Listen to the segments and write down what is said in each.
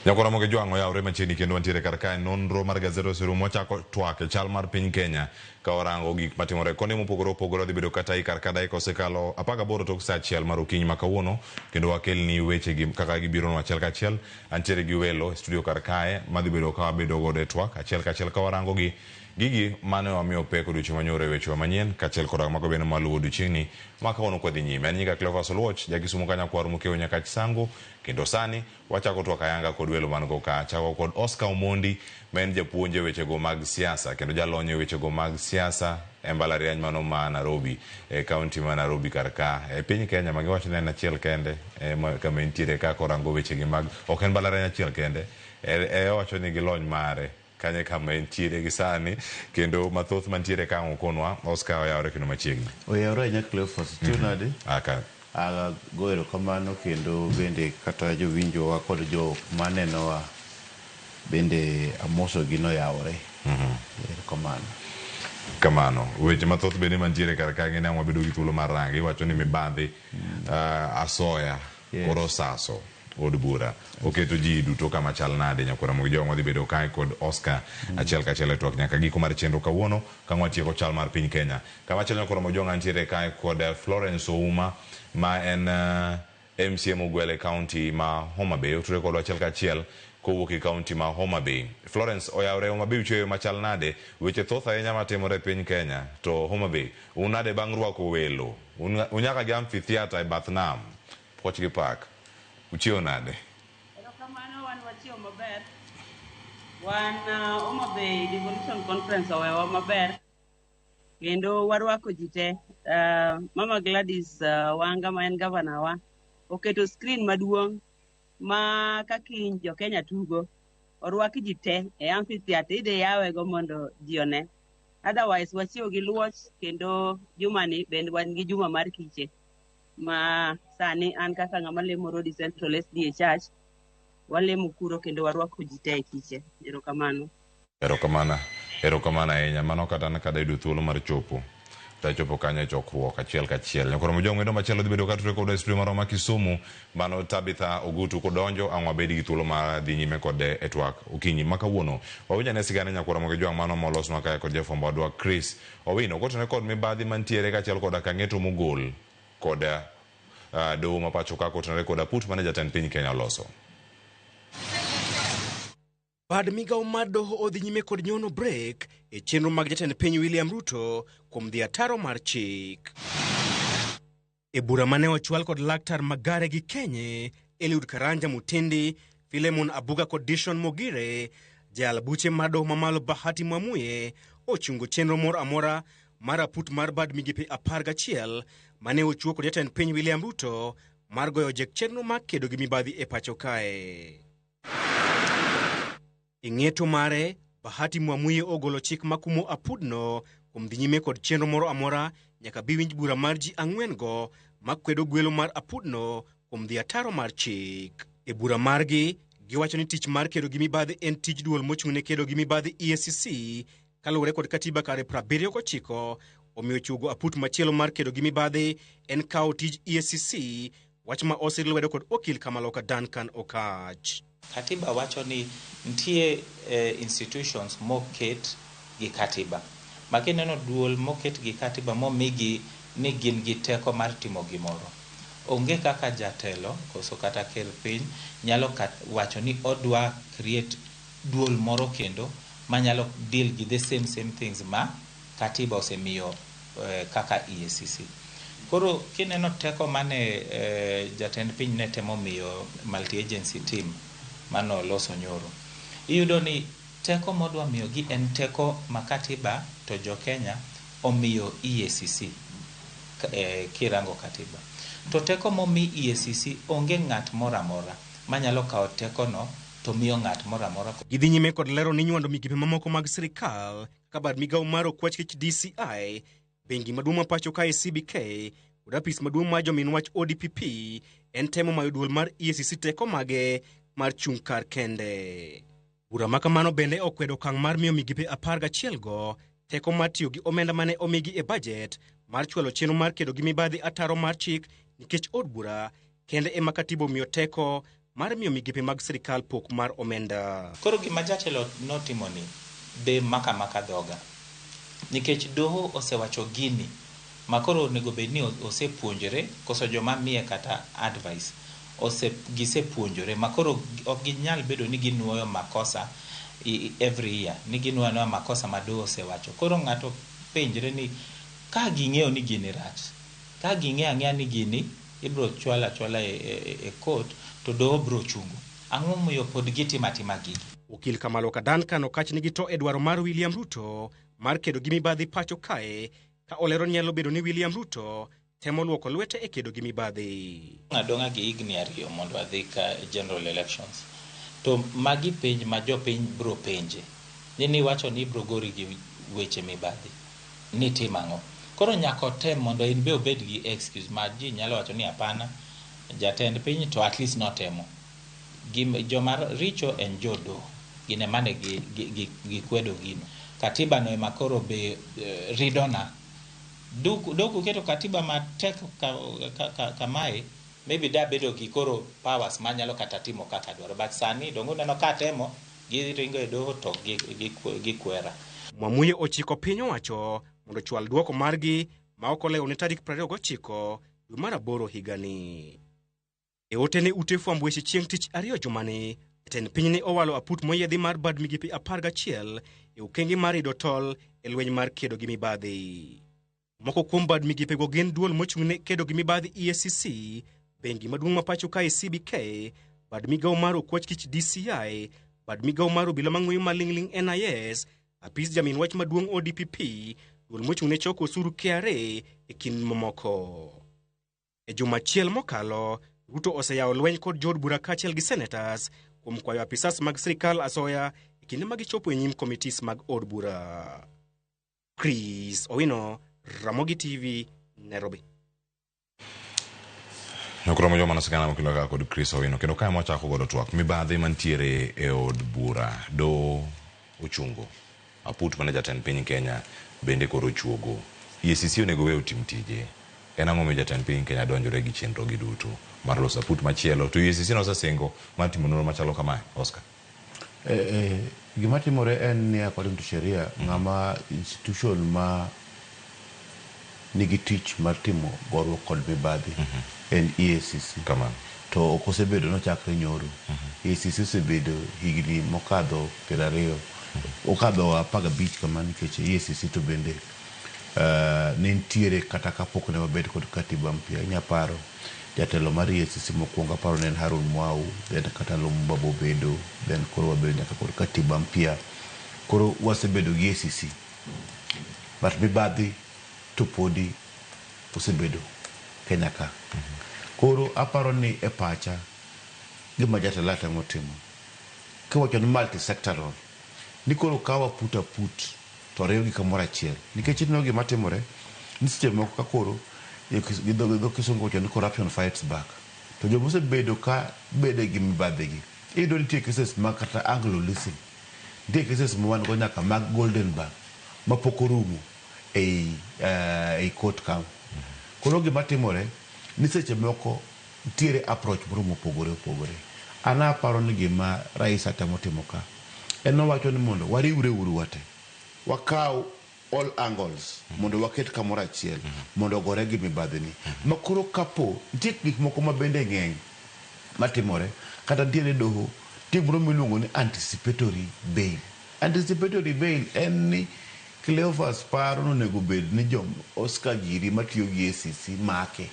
Nyakwa Ramogi Jwang' oyawre machiegni kendo wantiere kar kae nonro mar gazet oserumo wachako twak e chal mar piny Kenya ka warango gik matimore konde mopogore opogore wadhi bedo kata kar ka dakika osekalo 18 tok saa 1 mar okinyi ma kawuono kendo wakelni weche gi kaka gibironwa achiel kachiel. Antiere gi welo e studio kar kae madhi bedo ka wabedo godo e twak achiel kachiel ka warango gi gigi mane wamiyo pek odiochieng' manyoro e wechewa manyien kaachiel koda mago bende maluwo odiochieng'ni ma kawuono kwadhi nyime. An nyinga Cleophas Oluoch, ja Kisumu ka nyakwar Mokeo Nyakach Sango kendo sani wachako twak ayanga kod welo man go ka. Achako kod Oscar Omondi ma en japuonj e wechego mag siasa kendo jalony e wechego mag siasa e mbalariany mano ma Nairobi e kaunti ma Nairobi kar ka e piny Kenya ma giwacho ni en achiel kende e kama entiere ka korango wechegi mag ok en mbalariany achiel kende e owacho ni gi lony mare kanyo e kama entiere gi sani kendo mathoth mantiere ka ang' okonwa Oscar oyawre kendo machiegni. Oyawre ahinya Cleophas, itiyo nade? Aka. Ago erokamano kendo bende kata jowinjowa kod jok manenowa bende amosogi noyawore. Erokamano. Kamano. Weche mathoth bende mantiere kar ka ng'e ni ang' wabedo gi thuolo mar rango. Iwacho ni mibadhi asoya koro osaso od bura. Oketo ji duto kama chal nade nyakwar Ramogi Jwang' wadhi bedo kae kod Oscar achiel kachiel e twak nyaka giko mar chenro kawuono ka watieko chal mar piny Kenya. Kama chielo nyakwar Ramogi Jwang' antiere kae kod Florence Ouma ma en MCA mogwel e kaunti ma Homa Bay. Otudore kodwa achiel kachiel kowuok e kaunti ma Homa Bay. Florence, oyawre Homa Bay uchiewo machal nade? Weche thoth ahinya matimore e piny Kenya to Homa Bay un nade bang' rwako welo? Un nyaka gi amphitheatre e bath nam. Puoch gi pak. Uchiewo nade? Erokamano, wan wachiewo maber. Wan Homa Bay Devolution Conference owewa maber. Kendo warwako ji te. Mama Gladys Wanga ma en gavana wa oketo screen maduong' ma ka kiny jo Kenya tugo orwak ji te e amphitheatre idhi yawe go mondo ji one. Otherwise wachiewo gi luoch kendo jumani bende wan gi juma mar kiche ma sani an kaka ng'ama lemo Rodi Central SDA Church walemo kuro kendo warwako ji te e kiche. Erokamano. Erokamano, erokamano ahinya. Mano kata an kada yudo thuolo mar chopo tachopo kanyo e chokruok achiel kachiel. Nyakoro Mojong wendo machielo dhi bedo ka tudore kodwa e studio marwa ma Kisumu. Mano Tabitha Ogutu kodonjo ang' wabed gi thuolo mar dhi nyime kode e twak okinyi ma kawuono. Wawinj ane sigana nyakwara Ramogi Jwang' mano molosnwa kae kod jafwambo wadwa Chris Owino kotenore kod mibadhi mantiere kaachiel koda kang'eto mogol kod doho ma pacho ka kotenore kod aput mane jatend piny Kenya oloso. Bad migawo mar doho odhi nyime kod nyono brek e chenro mag jatend piny William Ruto kuom dhi ataro mar chik. E bura mane ochwal kod laktar Magare gi Kenye, Eliud Karanja Mutindi, Philemon Abuga kod Dishon Mogire, jayal buche mar doho mamalo Bahati Mwamuye ochungo chenro moro amora mar aput mar bad migepe 11 mane ochiwo kod jatend piny William Ruto mar goyo jek chenro mar kedo gi mibadhi e pacho kae. E ng'eto mare, Bahati Mwamuye ogolo chik makumo apudno kuom dhi nyime kod chenro moro amora nyaka bi winj bura mar ji ang'wen go makwedo gwelo mar apudno kuom dhi ataro mar chik. E bura margi, giwacho ni tich mar kedo gi mibadhi en tij duol mochung' ne kedo gi mibadhi EACC kaluwore kod katiba kare 79 omiyo chuogo aput machielo mar kedo gi mibadhi en kawo tij EACC, wach ma osir lwedo kod okil Kamaloka Duncan Okach. Katiba wacho ni nitie institutions moket gi katiba. Ma kineno duol moket gi katiba momigi ni gin gi teko mar timo gimoro. Onge kaka jatelo koso kata ker piny nyalo wacho ni odwa create duol moro kendo manyalo deal gi the same same things ma katiba osemiyo kaka EACC. Koro kineno teko mane jatend piny ne temo miyo multi agency team mane oloso nyoro. Iyudo ni teko modwa miyogi en teko ma katiba to jo Kenya omiyo EACC kirango katiba. To teko momi EACC onge ng'at moro amora manyalo kawo tekono to miyo ng'at moro amora. Gidhi nyime kod lero ni nywando migepe mamoko mag sirikal kaka bad migawo mar okwach kich DCI, bengi maduong' ma pacho kae CBK kod apis maduong' mar jomin wach ODPP en temo mayo duol mar EACC teko mage mar chung' kar kende. Bura ma kamano bende okwedo okang' mar miyo migepe 11 go teko mar tiyo gi omenda mane omigi e bajet mar chwalo chenro mar kedo gi mibadhi ataro mar chik nikech od bura kende ema katiba omiyo teko mar miyo migepe mag sirikal pok mar omenda. Koro gima jatelo notimo ni be maka maka dhoga. Nikech doho osewacho gini ma koro onego bed ni osepuonjore koso joma miye kata advice gisepuonjore ma koro ok ginyal bedo ni ginuoyo makosa every year ni ginuoyo anuoya makosa ma doho osewacho. Koro ng'ato penjre ni ka ging'eyo ni gini rach, ka ging'eyo ang'eya ni gini ibiro chwal achwala e court to doho biro chungo. Ang'o momiyo pod gitimo atima gigi? Okil Kamaloka Duncan okach nigi to e dwaro mar William Ruto mar kedo gi mibadhi pacho kae ka olero ni nyalo bedo ni William Ruto temo luoko lwete e kedo gi mibadhi. Adong'a gi higni 2 mondo adhi ka general elections. To magi penj ma jopiny biro penje. Ni niwacho ni ibiro gori gi weche mibadhi. Ni tim ang'o? Koro nyaka otem mondo en be obed gi excuse ma ji nyalo wacho ni hapana, jatend piny to at least notemo. Joma richo en jodoho. Gin ema ne gikwedo gino. Katiba no ema koro be ridona. Dok uketo katiba matek kamae, maybe da bedo gi koro powers manyalo kata timo kaka dwaro. But sani dongo uneno ka temo, giringo e doho to gikwera. Mwamuye ochiko piny owacho mondo ochwal dwoko margi ma ok olewo ne tarik 29 dwe mar 8 higani. E ote ne ute fwambo weche chieng' tich ariyo jumani, jatend piny ne owalo aput moyiedhi mar bad migepe 11 e okenge mar rido tol e lweny mar kedo gi mibadhi. Moko kuom bad migepego gin duol mochung'ne kedo gi mibadhi EACC, bengi maduong' ma pacho kae CBK, bad migawo mar okwach kich DCI, bad migawo mar obila mang'weyo maling'ling' NIS, apis jamin wach maduong' ODPP, duol mochung'ne choko osuru KRA e kind mamoko. E juma achiel mokalo, Ruto oseyawo lweny kod jood bura kaachiel gi senators kuom kwayo apisas mag sirikal asoya e kinde ma gichopo e nyim committees mag od bura. Chris Owino, Ramogi TV, Nairobi. Nokromo joma nosekana mokilo kaka kod Chris Owino kendo kae mwachako godo twak mibadhi mantiere e od bura do ochungo aput mane jatend piny Kenya bende koro ochuogo. EACC onego we otim tije. En ang'o momiyo jatend piny Kenya donjore gi chenro gi duto mar loso aput machielo to EACC nosesingo mar timo nonro machalo kamae? Oscar. Gima timore en ni according to sheria ng'ama institution ma nigi tich mar timo goruok kod mibadhi en EACC. Kamano. To ok osebedo nochakre nyoro. EACC osebedo higni mokadho 20, okadho 15 kama nikech EACC to bende ne nitiere kata kapok ne wabet kod katiba mpya. Inya paro jatelo mar EACC mokwongo aparo ne en Harun Mwau, then kata Lumumba bobedo, then koro wabedo nyaka kod katiba mpya. Koro wasebedo gi EACC. But mibadhi to podi osebedo Kenya ka. Koro aparo ni e pacha gima jatelo temo timo kiwacho ni multi-sectoral ni koro kaw aput aput to riwgi kamoro achiel nikech ineno gima timore ni seche moko ka koro gi dho kisungu wacho ni corruption fights back to joma osebedo ka bede gi mibadhi gi iyudo nitie cases mag kata Anglo leasing, nitie cases ma wan go nyaka mag Goldenberg mapok orumo ei court ka. Koro gima timore ni seche moko nitiere approach moro mopogore opogore. An aparo ni gima rais temo timo ka en owacho ni mondo wariwre uru wate, wakaw all angles mondo waket kamoro achiel mondo ogore gi mibadhi ni. Ma koro kapo nitie gik moko ma bende ng'eny matimore kata nitiere doho nitie gimoro miluongo ni anticipatory bail. Anticipatory bail en ni Cleophas paro ni onego bed ni jom Oscar giri matiyo gi EACC make.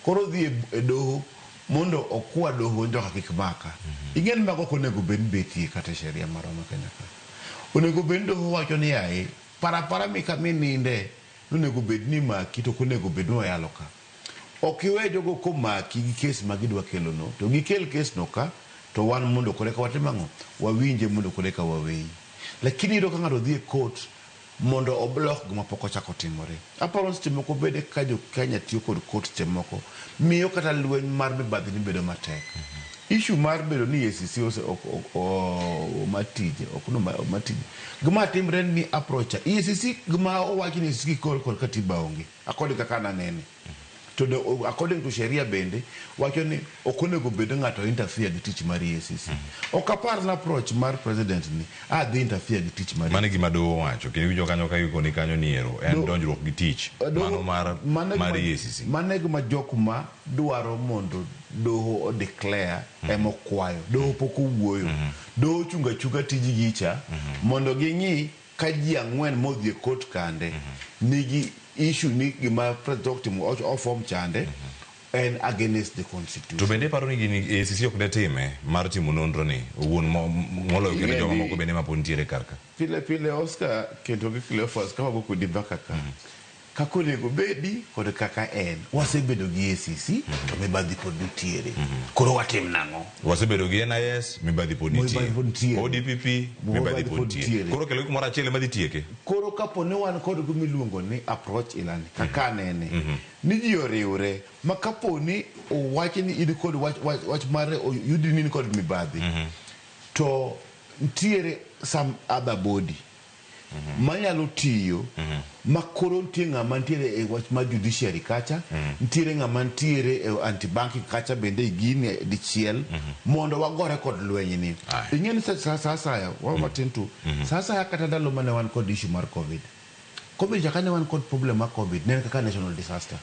Koro odhi e doho mondo okwa doho njoka kik maka. Ing'e ni mago ok onego bed ni betie kata e sheria marwa ma Kenya ka. Onego bed ni doho wacho ni yaye parapara mininde nonego bed ni maki to ok onego bed ni oyalo ka. Ok iwe jogo komaki gi kes ma gidwa kelo no to gikel kes no ka to wan mondo koro eka watim ang'o? Wawinje mondo koro eka waweyi. Lakini iyudo ka ng'ato dhi e court mondo oblock gima pok ochako timore. Aparo ni seche moko bende ka jo Kenya tiyo kod court seche moko miyo kata lweny mar mibadhi ni bedo matek. Issue mar bedo ni EACC ose ok tije ok no ma tije. Gima timre ni approach EACC gima owach ni EACC kor kod katiba onge. According kaka nanene. To according to sheria bende wacho ni ok onego bed ni ng'ato interfere gi tich mar EACC. Ok apar ni approach mar president ni a dhi interfere gi tich mar Mano e gima doho owacho kendo iwinjo kanyo ka ikoni kanyo ni ero en donjruok gi tich mano mar mar EACC. Mano e gima jok ma dwaro mondo doho o declare ema okwayo. Doho pok owuoyo. Doho ochungo achunga tijgi cha mondo ging'i ka ji ang'wen modhi e court kande nigi issue ni gima president otimo o form chande en against the constitution. To bende iparo ni gini EACC ok detime mar timo nonro ni owuon moloyo kendo joma moko bende mapod nitiere kar ka? Pile pile Oscar kendo gi Cleophas ka wago kodi mbaka ka, kaka onego obedi kod kaka en. Wasebedo gi EACC to mibadhi pod nitiere. Koro watim nang'o? Wasebedo gi NIS, mibadhi pod nitie. Mibadhi pod nitie. ODPP, mibadhi pod nitie. Koro kelo gi kumoro achiel ema dhi tieke. Koro kapo ni wan kod gima iluongo ni approach ilani, kaka anene, ni ji oriwre ma kapo ni owach ni in kod wach, wach, wach mar oyudi ni in kod mibadhi, to nitiere some other body manyalo tiyo ma koro nitie ng'ama nitiere e wach mar judiciary kacha, nitiere ng'ama nitiere e anti-banking kacha bende igini dichiel mondo wagore kod lweny ni. Ing'e ni sa asaya, wa matin tu, sa asaya kata ndalo mane wan kod issue mar Covid. Covid cha kane wan kod problem mar Covid, ne en kaka national disaster.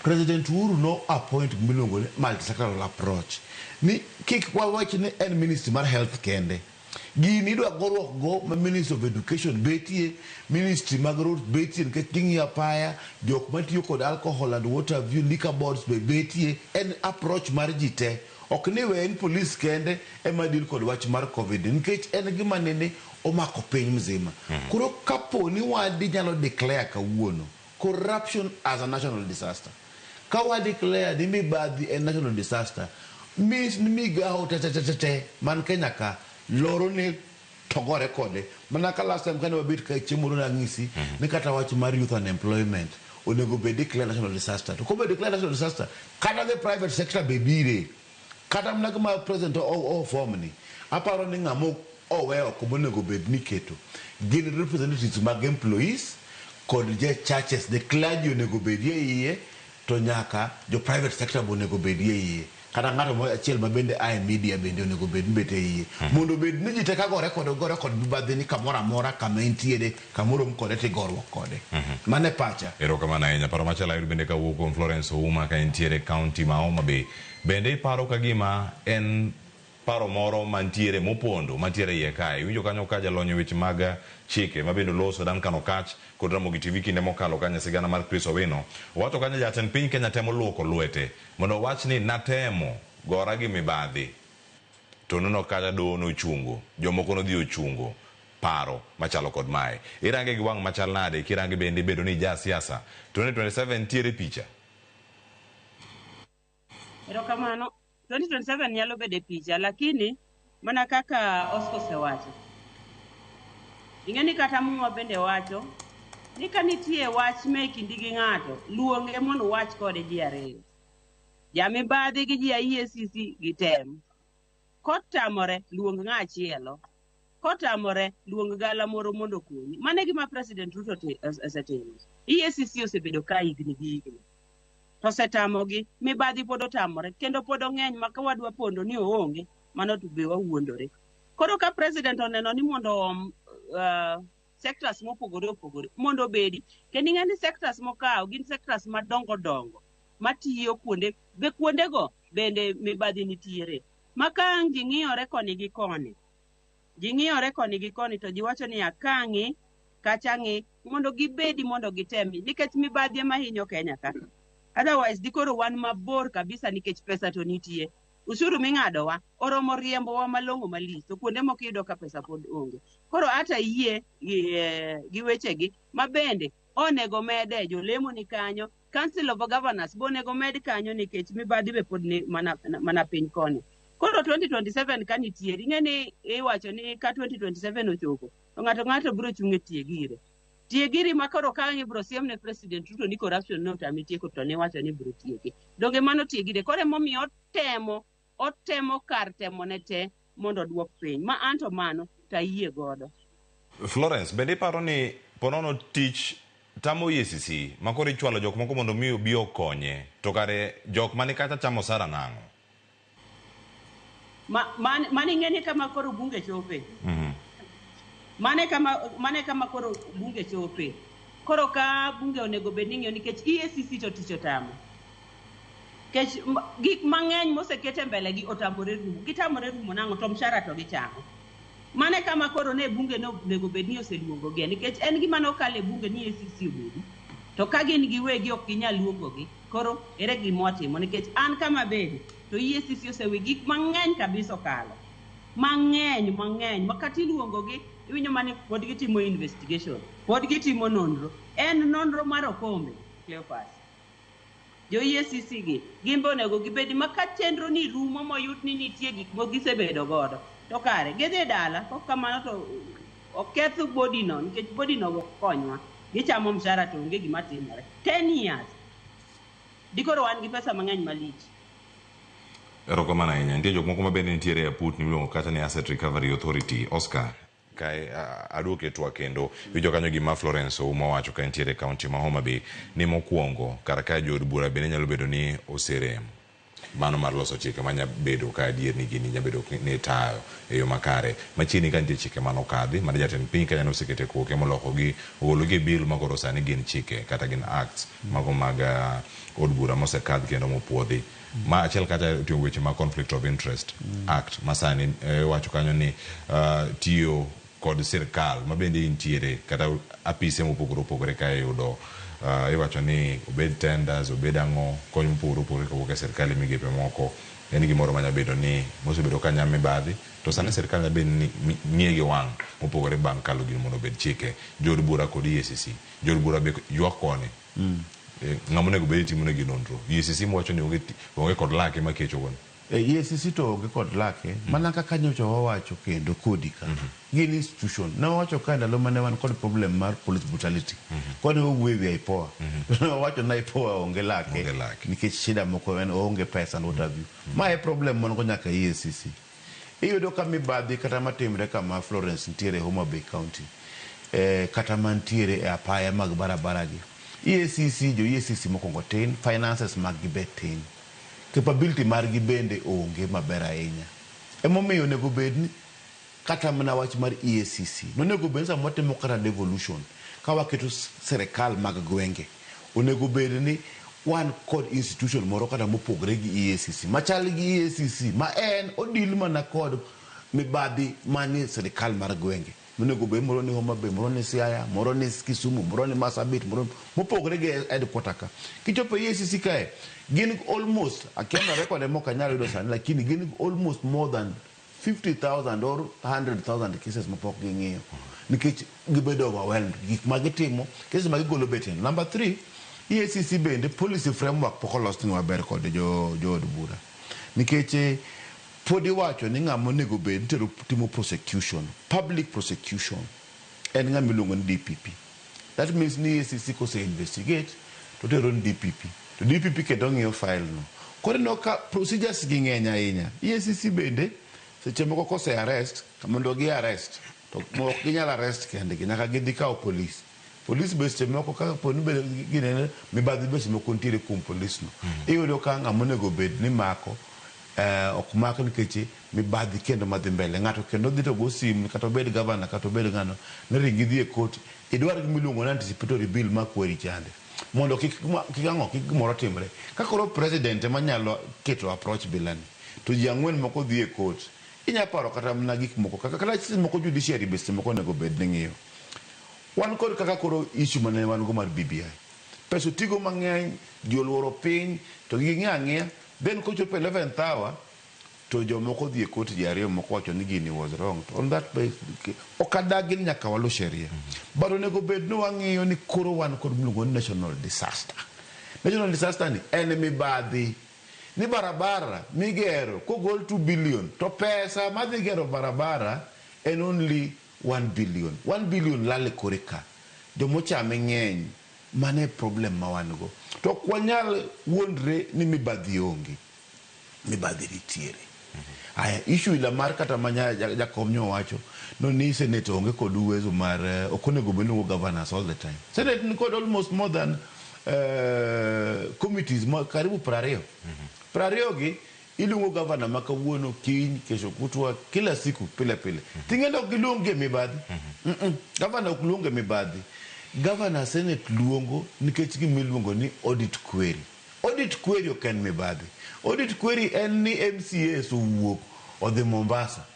President Uhuru no appoint gimiluongo ni multi-sectoral approach. Ni kik wawach ni en ministry mar health kende. Gini idwa goruok go ma Ministry of Education betie, Ministry mag roads betie nikech ging'iyo apaya, jok matiyo kod alcohol and what have you, liquor boards be betie. En approach mar ji te. Ok ni we en police kende ema deal kod wach mar Covid nikech en gima nene omako piny mzima. Koro kapo ni wadi nyalo declare kawuono corruption as a national disaster, ka wa declare ni mibadhi en national disaster, means ni migawo te te te te te man Kenya ka loro ni to gore kode. Mana ka last time kane wabet ka chieng' moro nang'isi ni kata wach mar youth unemployment onego bed declare national disaster. To kobed declare national disaster, kata the private sector be bire. Kata mana gima president o form ni, aparo ni ng'ama owe oko monego bed ni iketo gin representatives mag employees kod je churches, the clergy onego bedie iye, to nyaka jo private sector be onego bedie iye. Kata ng'ato mo achiel ma bende ae media bende onego bed ni bet e iye. Mondo obed ni ji te ka gore kode, gore kod mibadhi ni kamoro amora kama entiere, kama orom kode tigoruok kode. Mano e pacha. Erokamano ahinya. Paro machielo ayudo bende kawuok kuom Florence Ouma ka entiere e county ma Homa Bay. Bende iparo ka gima en paro moro mantiere mopondo mantiere iye kae? Iwinjo kanyo ka jalony e weche mag chike ma bende oloso Duncan Okatch kod Ramogi TV kinde mokalo kanyo e sigana mar Chris Owino. Owacho kanyo jatend piny Kenya temo luoko lwete mondo owach ni natemo gora gi mibadhi to noneno kata doho nochungo, jomoko nodhi ochungo paro machalo kod mae. Irange gi wang' machal nade kirange bende ibedo ni ija siasa 2027 nitiere picha? Erokamano. 2027 nyalo bedo e picha, lakini mana kaka Oscar osewacho, ing'e ni kata Muma bende wacho ni ka nitie wach me kindi gi ng'ato, luonge mondo uwach kode ji ariyo. Jamibadhi gi ji EACC gitem. Kotamore, luong ng'a achielo. Kotamore, luong gala moro mondo okonyi. Mano e gima President Ruto osetimo. EACC osebedo ka higni gi higni. To osetamogi, mibadhi pod otamore, kendo pod ong'eny ma ka wadwa pondo ni oonge, mano to be wawuondore. Koro ka President oneno ni mondo oom sectors mopogore opogore mondo obedi, kendo ing'e ni sectors mokawo gin sectors madongo dongo matiyo kuonde, be kuondego bende mibadhi nitiere. Ma ka ang' ji ng'iyore koni gi koni, ji ng'iyore koni gi koni to ji wacho niya, ka ng'i, kacha ng'i, mondo gibedi mondo gitemi, nikech mibadhi ema hinyo Kenya ka. Otherwise dikoro wan mabor kabisa nikech pesa to nitie. Ushuru ming'adowa oromo riembowa malong'o malich, to kuonde moko iyudo ka pesa pod onge. Koro ata yie gi wechegi ma bende onego mede jolemo ni kanyo, Council of Governors be onego med kanyo nikech mibadhi be pod ni mana piny koni. Koro 2027 ka nitie, ing'e ni iwacho ni ka 2027 ochopo, to ng'ato ng'ato biro chung' e tie gire. Tie giri ma koro ka ibiro siem ne President Ruto ni corruption ne otame tieko to niwacho ni ibiro tieke. Donge mano tie gire? Koro emomiyo otemo kar temone te mondo oduok piny. Ma anto mano to ayie godo. Florence, bende iparo ni ponono tich tamo EACC ma koro ichwalo jok moko mondo mi obi okonye to kare jok mani kacha chamo osara nang'o? Mano ing'e ni kama koro bunge chope. Mane kama koro bunge chope. Koro ka bunge onego bed ni ng'iyo nikech EACC to tich otamo. Nikech gik mang'eny moseket e mbele gi otamore rumo. Gitamore rumo nang'o to mshahara to gichamo. Mane kama koro ne bunge no onego bed ni oseluongogie nikech en gima nokalo e bunge ni EACC obedi. To ka gin giwegi ok ginyal luongogi. Koro ere gima watimo nikech an kama bede to EACC osewe gik mang'eny kabisa okalo. Mang'eny mang'eny ma kata iluongogi iwinjo mana pod gitimo investigation. Pod gitimo nonro. En nonro mar okombe, Cleophas. Jo EACC gi gin be onego gibedi ma ka chenro ni rumo moyud ni nitie gik ma gisebedo godo to kare gidhi dala kok kamano to oketh body no nikech body no ok konywa gichamo mshahara to onge gima timore 10 years dikoro wan gi pesa mang'eny malich. Erokamano ahinya. Nitie jok moko ma bende nitiere e aput miluongo kata ni Asset Recovery Authority, Oscar. Kae aduoke twak kendo winjo kanyo gima Florence Ouma wacho ka entiere e kaunti ma Homa Bay ni mokwongo kar kae jood bura bende nyalo bedo ni oserem mano mar loso chike manya bedo ka adier ni gini nya bedo ni tayo e yo makare. Machiegni ka nitie chike manokadhi mane jatend piny Kenya nosekete koke molokogi ogologi e bill makoro sani gin chike kata gin acts mago mag od bura mosekadh kendo mopuodhi. Ma achiel kacha oting'o weche mag Conflict of Interest Act ma sani iwacho kanyo ni tiyo kod sirkal ma bende intiere kata apise mopogore opogore ka iyudo iwacho ni obed tenders obed ang'o kony mopogore opogore kawuok e sirkal e migepe moko en gimoro manya bedo ni mosebedo ka nya mibadhi to sani sirkal nya bedo ni ng'iye gi wang' mopogore bang' kalo gino mondo obed chike. Jood bura kod EACC jood bura be ywak koni ng'ama onego bed ni timo negi nonro EACC mowacho ni onge kod lake makecho go. EACC to onge kod lake mana kaka nyocha wawacho kendo kodi ka gin institution ne wawacho ka ndalo mane wan kod problem mar police brutality kone wawuoyo ewi IPOA to ne wawacho ni IPOA onge lake nikech shida moko en oonge pesa and what have you. Ma e problem man go nyaka EACC. Iyudo ka mibadhi kata matimre kama Florence nitiere Homa Bay County kata mantiere e apaya mag barabara gi EACC jo EACC mokwongo tin, finances mag gi be tin, capability margi bende onge maber ahinya. Emomiyo onego bed ni kata mana wach mar EACC nonego bed ni sama watimo kata devolution ka waketo sirikal mag gwenge onego bed ni wan kod institution moro kata mopogore gi EACC machal gi EACC ma en odil mana kod mibadhi manie sirikal mar gwenge. Monego bed moro ni Homa Bay, moro ni Siaya, moro ni Kisumu, moro ni Marsabit, moro mopogore gi headquarter ka. Kichopo EACC kae, gin almost, akia na record ema ok anyal yudo sani, lakini gin almost more than 50,000 or 100,000 cases mapok ging'iyo. Nikech gibedo overwhelmed. Gik ma gitimo, cases ma gigolo be tin. Number 3, EACC bende policy framework pok olos ni maber kod jo od bura. Nikech pod iwacho ni ng'ama onego bed ni timo prosecution, public prosecution, en ng'ama iluongo ni DPP. That means ni EACC kose investigate, to tero ni DPP. To DPP kendo ng'iyo file no. Koro ineno ka procedures gi ng'eny ahinya. EACC bende, seche moko kose arrest, mondo gi arrest, to ok ginyal arrest kendgi, nyaka gidhi kawo police. Police be seche moko ka po ni bende ginene mibadhi be seche moko nitiere kuom police no. Iyudo ka ng'ama onego bed ni mako ok mak nikech mibadhi kendo madhi mbele. Ng'ato kendo dhi to go simu kata obed governor kata obed ng'ano ni ring idhi e court idwar gima iluongo ni anticipatory bill ma kweri chande mondo kik ang'o kik gimoro timre. Ka koro president ema nyalo keto approach bila ni to ji ang'wen moko dhi e court inya paro kata mana gik moko kaka kata seche moko judiciary be seche moko onego bed ni ng'iyo. Wan kod kaka koro issue mane wan go mar BBI. Pesa otigo mang'eny, ji oluoro piny to ging'iyo ang'iya then kochopo 11th hour to jomoko dhi e court ji ariyo moko wacho ni gini was wrong. To on that basis ok adagi ni nyaka walu sheria. But onego bed ni wang'iyo ni koro wan kod miluongo ni national disaster. National disaster ni en mibadhi. Ni barabara migero kogol 2 billion to pesa madhi gero barabara en only 1 billion. 1 billion lal e kore ka. Jomochame ng'eny. Mano e problem ma wan go. To ok wanyal wuondre ni mibadhi onge. Mibadhi nitiere. Aya, issue ila mar kata ma jakom nyo wacho no ni Senate onge kod uwezo mar ok onego bed ni governors all the time. Senate ni kod almost more than committees ma karibu 20. 20 gi iluongo governor ma kawuono, kiny, kesho kutwa, kila siku pile pile. Ting'e ok giluong gi mibadhi. Governor ok luong e mibadhi. Governor Senate luongo nikech gima iluongo ni audit query. Audit query ok en mibadhi. Audit query en ni MCAs owuok odhi Mombasa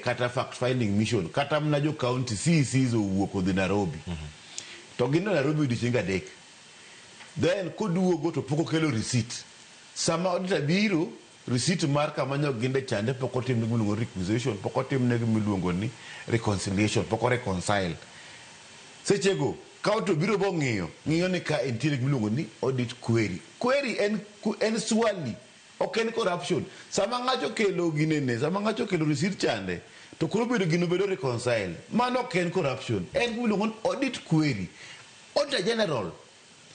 kata fact finding mission, kata mana jo county CECs owuok odhi Nairobi. To gin Nairobi odiochienge 3. Then koduogo to pok okelo receipt. Sama auditor biro, receipt mar kama nyo ginde chande pok otimne gima iluongo ni requisition, pok otimne gima iluongo ni reconciliation, pok o reconcile. Sechego, ka auditor biro bong'iyo, ng'iyo ni ka entiere gima iluongo ni audit query. Query en swali, ok en corruption. Sama ng'ato okelo ginene, sama ng'ato okelo receipt chande, to koro bedo gino bedo reconcile. Mano ok en corruption, en gima iluongo ni audit query. Auditor General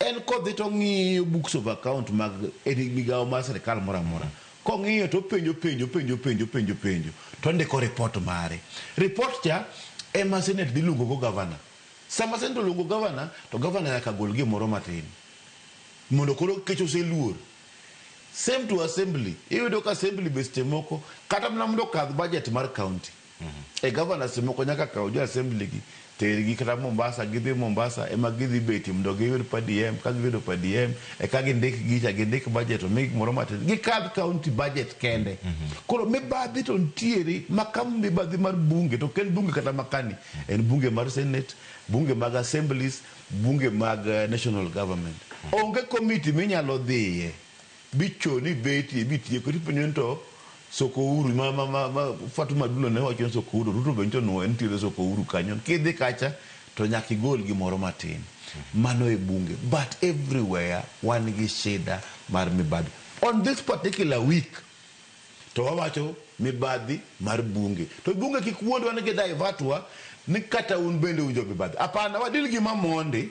en kodhi to ng'iyo books of account mag e migawo mar sirikal moro amora. Kong'iyo to penjo penjo penjo penjo penjo penjo to ondiko report mare. Report cha ema Senate dhi luongo go governor. Sama Senate oluongo governor, to governor nyaka gol gimoro matin mondo koro kech oseluor. Same to assembly. Iyudo ka assembly be seche moko kata mana mondo okadh budget mar county. E governor seche moko nyaka kaw jo assembly gi tergi kata Mombasa, gidhi Mombasa ema gidhi betie mondo giyud per diem. Ka giyudo per diem eka gindik gicha, gindik budget, omigi gimoro matin, gikadh county budget kende. Koro mibadhi to nitiere ma ka mibadhi mar bunge to ok en bunge kata makani, en bunge mar Senate, bunge mag assemblies, bunge mag national government. Onge committee minyalo dhiye bichoni betie bitieko tipenjo ni to Soko Uhuru ma Fatuma Dullo ne wacho ni Soko Uhuru, Ruto be nyicho nuoyo nitiere Soko Uhuru kanyo. Kidhi kacha to nyaka igol gimoro matin. Mano e bunge. But everywhere wan gi shida mar mibadhi. On this particular week to wawacho mibadhi mar bunge. To bunge kik wuondwa ni gidivert wa ni kata un bende uwinjo mibadhi. Hapana, wadil gi mamondi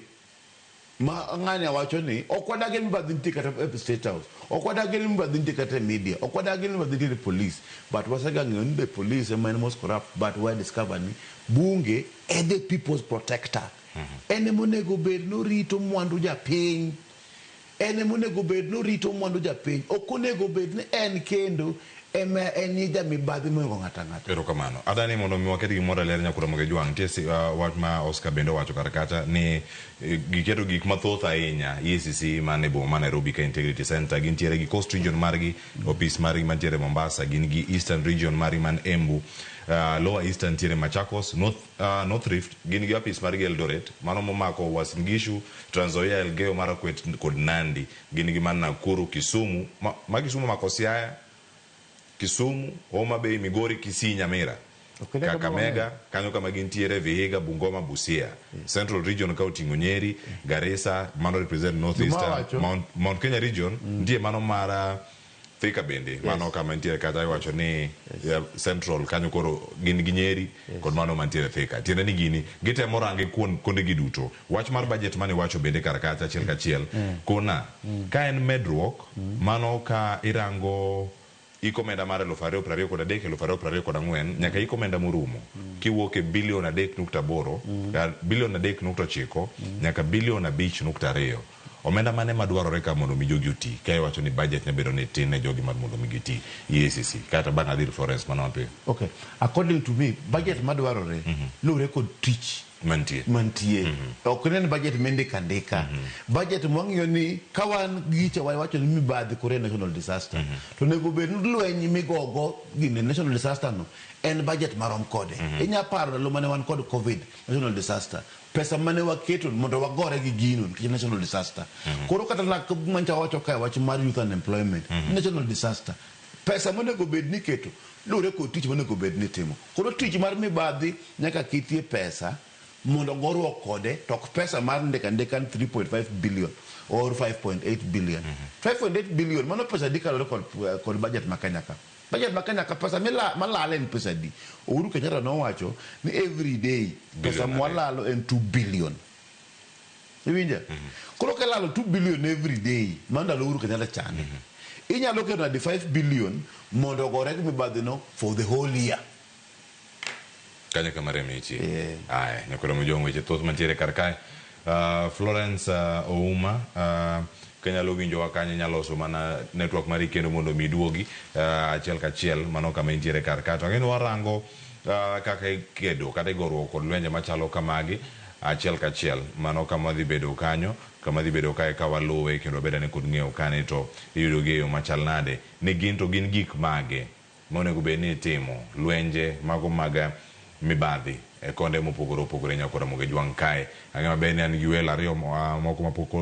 ma ng'ani wacho ni ok wadagi ni mibadhi nitie kata e State House, ok wadagi ni mibadhi nitie kata e media, ok wadagi ni mibadhi nitie e police, but wasega ng'eyo ni the police ema en most corrupt, but we discover ni bunge e the people's protector. En ema onego bed norito mwandu japiny. En ema onego bed norito mwandu japiny. Ok onego bed ni en kendo ema en jamibadhi mohingo ng'ato ang'ata. Erokamano. Adani mondo mi waket gimoro e ler nyakura Moge Jwang'. Nitie wach ma Oscar bende owacho kar kacha ni giketo gik mathoth ahinya EACC man e boma ma Nairobi ka Integrity Center, gintiere gi Coast Region margi, ofis margi mantiere Mombasa, gin gi Eastern Region margi man Embu, Lower Eastern ntiere Machakos, North Rift gin gi ofis margi Eldoret, mano momako Uasin Gishu, Trans Nzoia, Elgeyo Marakwet kod Nandi, gin gi man Nakuru, Kisumu, ma Kisumu omako Siaya, Kisumu, Homa Bay, Migori, Kisii, Nyamira, Kakamega, kanyo kama gintiere, Vihiga, Bungoma, Busia. Central Region ka oting'o Nyeri, Garissa, mano represent North Eastern, Mount Kenya Region, nitie mano mar Thika bende, mano kama nitiere kata iwacho ni Central kanyo koro gin gi Nyeri kod mano mantiere Thika. Tiende ni gini gitemo range kuonde gi duto. Wach mar budget mane iwacho bende kar kacha achiel kachiel, kona ka en medruok, mano ka irango iko omenda mar 2023 2024 nyaka iko omenda morumo kiwuok e bilion 3.8, bilion 3.9 nyaka bilion 5.2. Omenda mane madwarore ka mondo mi jogi oti? Ka iwacho ni budget nyabedo ni tin ne jogi mar mondo mi giti EACC kata bang' adhir Florence mano mapiyo. Okay. According to me, budget madwarore luwore kod tich mantie. Ok en budget mindiko andika. Budget mwang'iyo ni ka wan gicha wawacho ni mibadhi koro en national disaster. To onego bed ni lweny migogo gine national disaster no en budget marom kode. Inya paro ndalo mane wan kod COVID national disaster. Pesa mane waketo mondo wagore gi gino nikech national disaster. Koro kata mancha wawacho kae wach mar youth unemployment, national disaster. Pesa monego bed ni iketo luwore kod tich monego bed ni itimo. Koro tich mar mibadhi nyaka ketie pesa mondo goruok kode, to ok pesa mar ndika ndika 3.5 billion or 5.8 billion. 5.8 billion mano pesa adi kaluwore kod budget ma Kenya ka. Budget ma Kenya ka pesa malalo en pesa adi? Uhuru Kenyatta nowacho ni every day pesa mwalalo en 2 billion. Iwinja? Koro kilalo 2 billion every day, mano ndalo Uhuru Kenyatta chande. Inyalo keto nadi 5 billion mondo ogore gi mibadhi no for the whole year. Kanyo kama rem nitie. Aya, nyakwar Mojong weche thoth mantiere kar kae. Florence Ouma, kanyalo winjowa kanyo inyalo loso mana network mari kendo mondo mi iduogi achiel kachiel mano kama intiere kar kae. To ang'e ni warango kaka ikedo kata igoruok kod lwenje machalo kamagi achiel kachiel mano kama dhi bedo kanyo kama dhi bedo kae ka waluwe kendo wabed ane kod ng'eyo kani to iyudo gi e yo machal nade ni gin to gin gik mage monego bed ni itimo lwenje mago mag mibadhi e konde mopogore opogore nyaka Ramogi Jwang' kae. Ang'e maber ni an gi welo ariyo moko mapok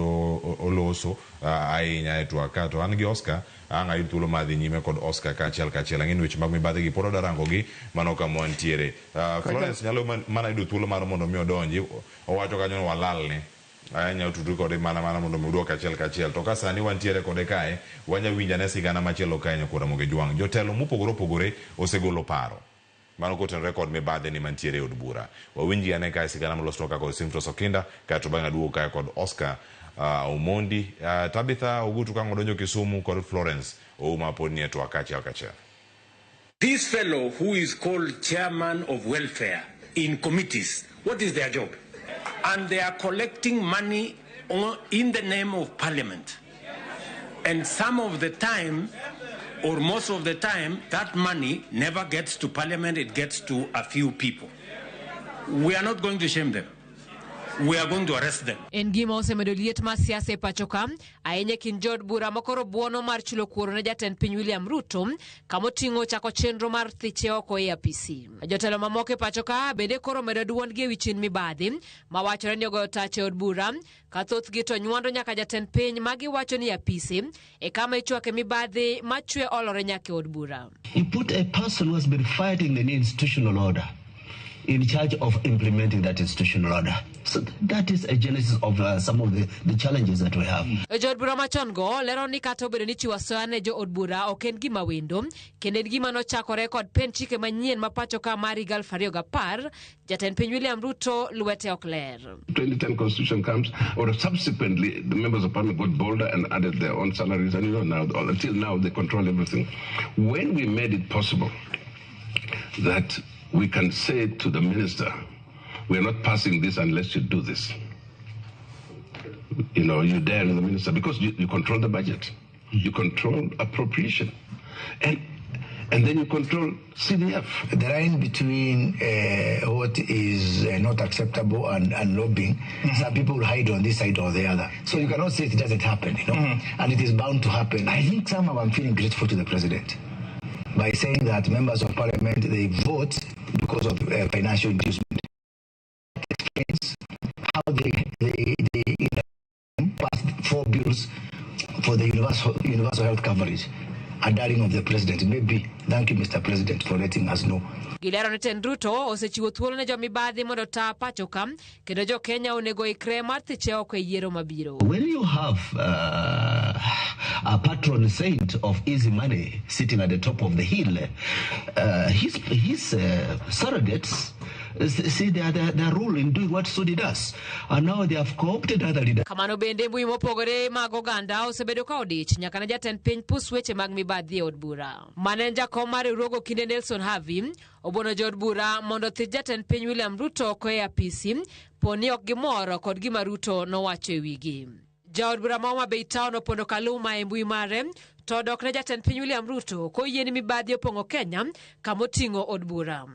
oloso ahinya e twak ka to an gi Oscar ang' ayud thuolo mar dhi nyime kod Oscar kaachiel kachiel. Ang'e ni weche mag mibadhi gi pod wadwa rango gi mano kama wantiere. Florence nyalo mana yudo thuolo mar mondo mi odonji. Owacho kanyo ni walalne. Anyalo tudri kode mana mana mondo mi udwok achiel kachiel. To ka sani wantiere kode kae, wanya winjo ane sigana machielo kae nyakwar Ramogi Jwang'. Jotelo mopogore opogore osegolo paro. Mano kotenore kod mibadhi ni mantiere e od bura. Wawinji ane kae sigana molosnwa kaka kod Simfros Okinda, kaeto bang'e aduogo kae kod Oscar Omondi, Tabitha Ogutu ka ang' odonjo Kisumu kod Florence Ouma pod nie twak kaachiel kachiel. This fellow who is called chairman of welfare in committees, what is their job? And they are collecting money in the name of parliament. And some of the time, or most of the time, that money never gets to parliament, it gets to a few people. We are not going to shame them. We are going to arrest them. En gima osemedo liet mar siasa e pacho ka, ahinya e kind jood bura makoro buono mar chulo kuoro ne jatend piny William Ruto, kamoting'o chako chenro mar thiche oko e apisi. Jotelo mamoko e pacho ka bende koro medo duondgi ewi chin mibadhi, mawachore ni ogoyo tach e od bura, ka thothgi to nywando nyaka jatend piny ma giwacho ni apisi e kama ichwake mibadhi machwe olore nyaka e od bura. You put a person who has been fighting the new institutional order in charge of implementing that institutional order. So that is a genesis of some of the challenges that we have. Jood bura machon go lero ni kata obedo ni chiwo asoya ne jo od bura ok en gima wendo, kendo en gima nochakore kod pend chike manyien ma pacho ka mar higa 2010, jatend piny William Ruto lwete ok ler. 2010 constitution comes, or subsequently the members of parliament got bolder and added their own salaries, and now until now they control everything. When we made it possible that we can say to the minister, we are not passing this unless you do this. You dare the minister, because you control the budget, you control appropriation, and then you control CDF. The line between what is not acceptable and lobbying, some people hide on this side or the other. So you cannot say it doesn't happen, and it is bound to happen. I think somehow I'm feeling grateful to the president by saying that members of parliament, they vote because of financial inducement. That explains how they passed 4 bills for the universal health coverage. A darling of the president. Maybe, thank you, Mr. President, for letting us know. Gilero ni tend Ruto osechiwo thuolo ne jomibadhi mondo ta pacho ka, kendo jo Kenya onego ikre mar thiche oko e yiero mabiro. When you have a patron saint of easy money sitting at the top of the hill, his surrogates see their role in doing what Sudi does, and now they have co-opted other leaders. Kamano bende mbui mopogore mag oganda osebedo ka odich nyaka ne jatend piny pus weche mag mibadhi e od bura. Mane en jakom mar riwruogo kinde Nelson Havi obono jood bura mondo othich jatend piny William Ruto oko e apisi po ni ok gimor kod gima Ruto nowacho e wigi. Jaod bura ma Homa Bay Town opondo Kaluma e mbui mare to dok ne jatend piny William Ruto koyie ni mibadhi opong'o Kenya kamoting'o od bura.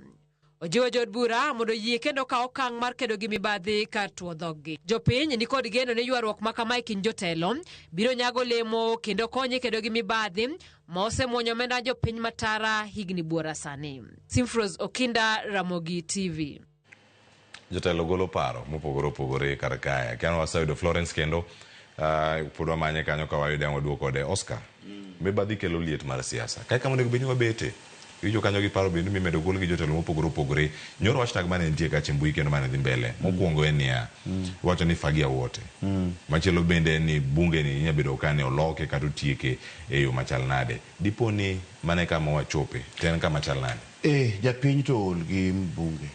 Ojiwo jood bura mondo oyie kendo kaw okang' mar kedo gi mibadhi kar tuo dhoggi. Jopiny ni kod geno ni ywaruok ma kama e kind jotelo biro nyago lemo kendo konye kedo gi mibadhi ma osemuonyo omenda jopiny matara higni buora sani. Simfros Okinda, Ramogi TV. Jotelo golo paro mopogore opogore kar kae. Kendo waseyudo Florence kendo, pod wamanye kanyo ka wayude ang' waduogo kode. Oscar, mibadhi kelo liet mar siasa. Kae kama onego bed ni wabete. Iwinjo kanyo gi paro bende mimedo gol gi jotelo mopogore opogore. Nyoro wach tag mane nitie kacha e mbui kendo mane dhi mbele. Mokwongo en niya, iwacho ni fagia wote. Machielo bende en ni bunge ni inya bedo ka ne oloke kata otieke e yo machal nade. Dipo ni mano e kama wachope, to en kama chal nade? Japiny to ol gi mbunge.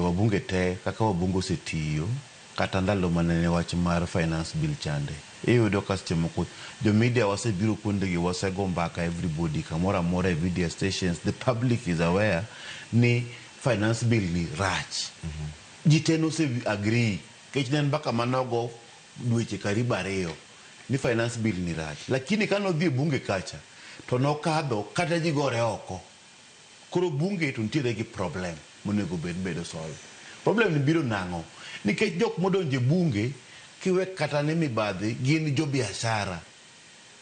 Wabunge te, kaka wabunge osetiyo, kata ndalo mane wach mar finance bill chande. Iyudo ka seche moko jo media wasebiro kuondegi wasego mbaka everybody kamoro amora e media stations the public is aware ni finance bill ni rach. Ji te nose agree nikech ne en mbaka manogo dweche karibu ariyo ni finance bill ni rach. Lakini kane odhi e bunge kacha to nokadho kata ji gore oko. Koro bunge to nitiere gi problem monego bed bedo solve. Problem ni biro nang'o? Nikech jok modonjo e bunge kiwe kata ni mibadhi gin jo biashara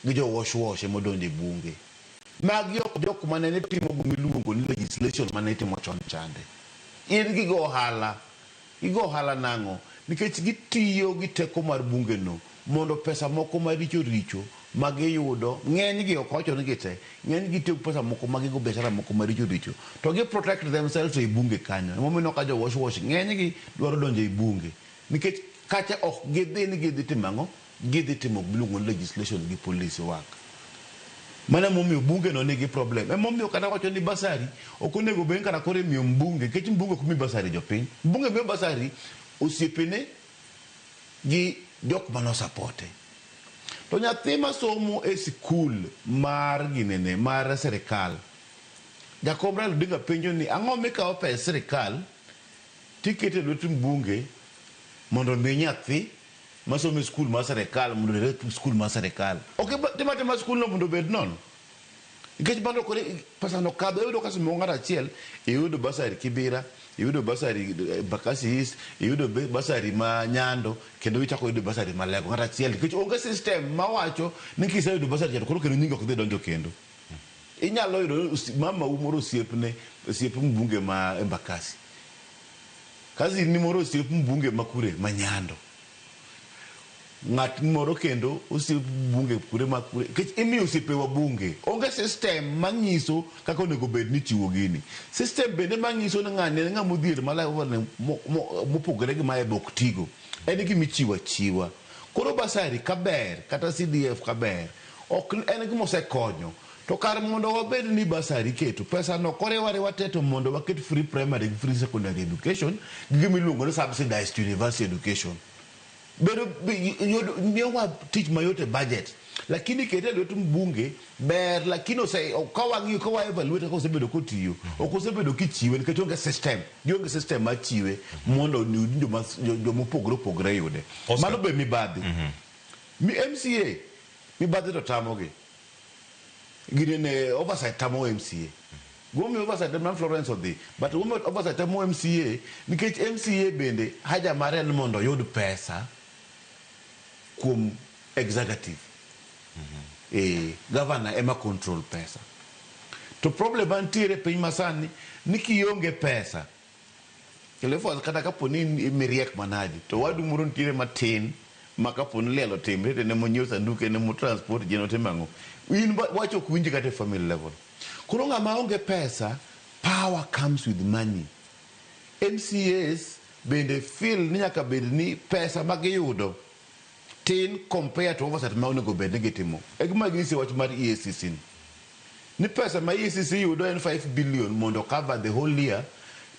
gi jo wash wash emodonjo e bunge. Magi ok jok mane ne timo gimiluongo ni legislation mane itimo chon chande. In gigo ohala. Gigo ohala nang'o? Nikech gitiyo gi teko mar bunge no mondo pesa moko maricho richo ma giyudo, ng'eny gi ok awacho ni gite, ng'eny gi tiyo gi pesa moko ma gigo biashara moko maricho richo to gi protect themselves ei bunge kanyo. Emomiyo ineno ka jo wash wash ng'eny gi dwaro donjo ei bunge nikech kacha ok gidhi ni gidhi timo ang'o? Gidhi timo gimiluongo ni legislation gi policy work. Mano emomiyo bunge no nigi problem. Emomiyo kata wacho ni basari ok onego bed ni kata koro imiyo mbunge nikech mbunge ok mi basari jopiny. Mbunge miyo basari osiepene gi jok mane osapote. To nyathi masomo e sikul mar ginene mar sirikal, Jakom Raila Odinga penjo ni ang'o mikawo pes sirikal tikete e lwet mbunge mondo omi nyathi masomo e skul mar sirikal mondo oter e skul mar sirikal. Ok itim atima skul no mondo obed nono. Nikech mano koro pesa no kadho iyudo ka somo ng'ato achiel iyudo basari Kibira, iyudo basari Embakasi East, iyudo basari ma Nyando kendo ichako yudo basari ma Lego ng'ato achiel nikech onge system mawacho ni kiseyudo basari cha to koro kendo nyingi ok dhi donjo kendo. Inyalo yudo mamau moro osiepne osiep mbunge ma Embakasi. Cousin ni moro osiep mbunge ma kure ma Nyando. Ng'at moro kendo osiep bunge kure ma kure nikech imiyo osiepewa bunge. Onge system manyiso kaka onego bed ni ichiwo gini. System bende manyiso ni ng'ani en ng'ama odhier ma mopogore gi mae be ok tigo. En gima ichiwo achiwa. Koro basari ka ber kata CDF ka ber ok en gima osekonyo. To kar mondo wabed ni basari iketo, pesa no koriw ariwa te to mondo waket free primary gi free secondary education gi gima iluongo ni subsidized university education. Bedo miyowa tich mayot e budget. Lakini kete e lwet mbunge ber lakini ose ka wang'iyo ka wa evaluate kaka osebedo kotiyo ok osebedo kichiwe nikech onge system gionge system mar chiwe mondo joma joma opogore opogore yude. Mano be mibadhi. Mi MCA mibadhi to tamogi. Ginene oversight tamo MCA. Gimomiyo oversight man Florence odhi but gimomiyo oversight tamo MCA nikech MCA bende haja mare en mondo oyud pesa kuom executive. Eh, governor ema control pesa. To problem mantiere e piny masani ni kionge pesa Cleophas kata kapo ni miriek manadi to wadu moro nitiere matin ma kapo ni liel otimre to en ema onyiew sanduk en ema transport ji en otimo ang'o. In wach ok winji kata e family level. Koro ng'ama onge pesa, power comes with money. MCAs bende feel ni nyaka bed ni pesa ma giyudo tin compare to oversight ma onego bed ni gitimo. E gima ginyisi wach mar EACC ni. Ni pesa ma EACC yudo en 5 billion mondo cover the whole year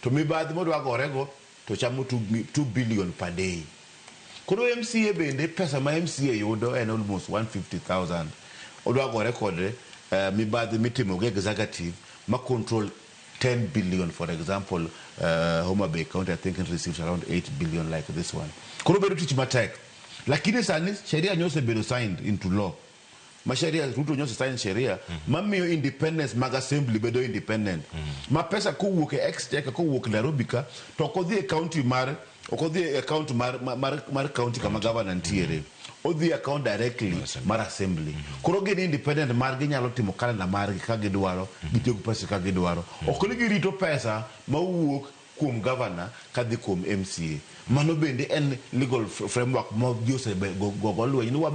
to mibadhi modwa gorego to chamo 2 billion per day. Koro MCA bende pesa ma MCA yudo en almost 150,000. Odwa gore kod mibadhi mitimo gi executive ma control 10 billion for example Homa Bay County I think it receives around 8 billion like this one. Koro bedo tich matek. Lakini sani sheria nyosebedo signed into law. Ma sheria Ruto nyocha sign sheria mamiyo independence mag assembly bedo independent. Ma pesa kowuok e exchequer kowuok Nairobi ka to ok odhi e county mar ok odhi e account mar, mar, mar county kama governor nitiere. Odhi e account directly mar assembly. Koro gin independent margi nyalo timo calendar margi ka gidwaro, gitiyo gi pesa ka gidwaro. Ok ni girito pesa mawuok kuom governor kadhi kuom MCA. Mano bende en legal framework ma ji osegogo lweny ni wa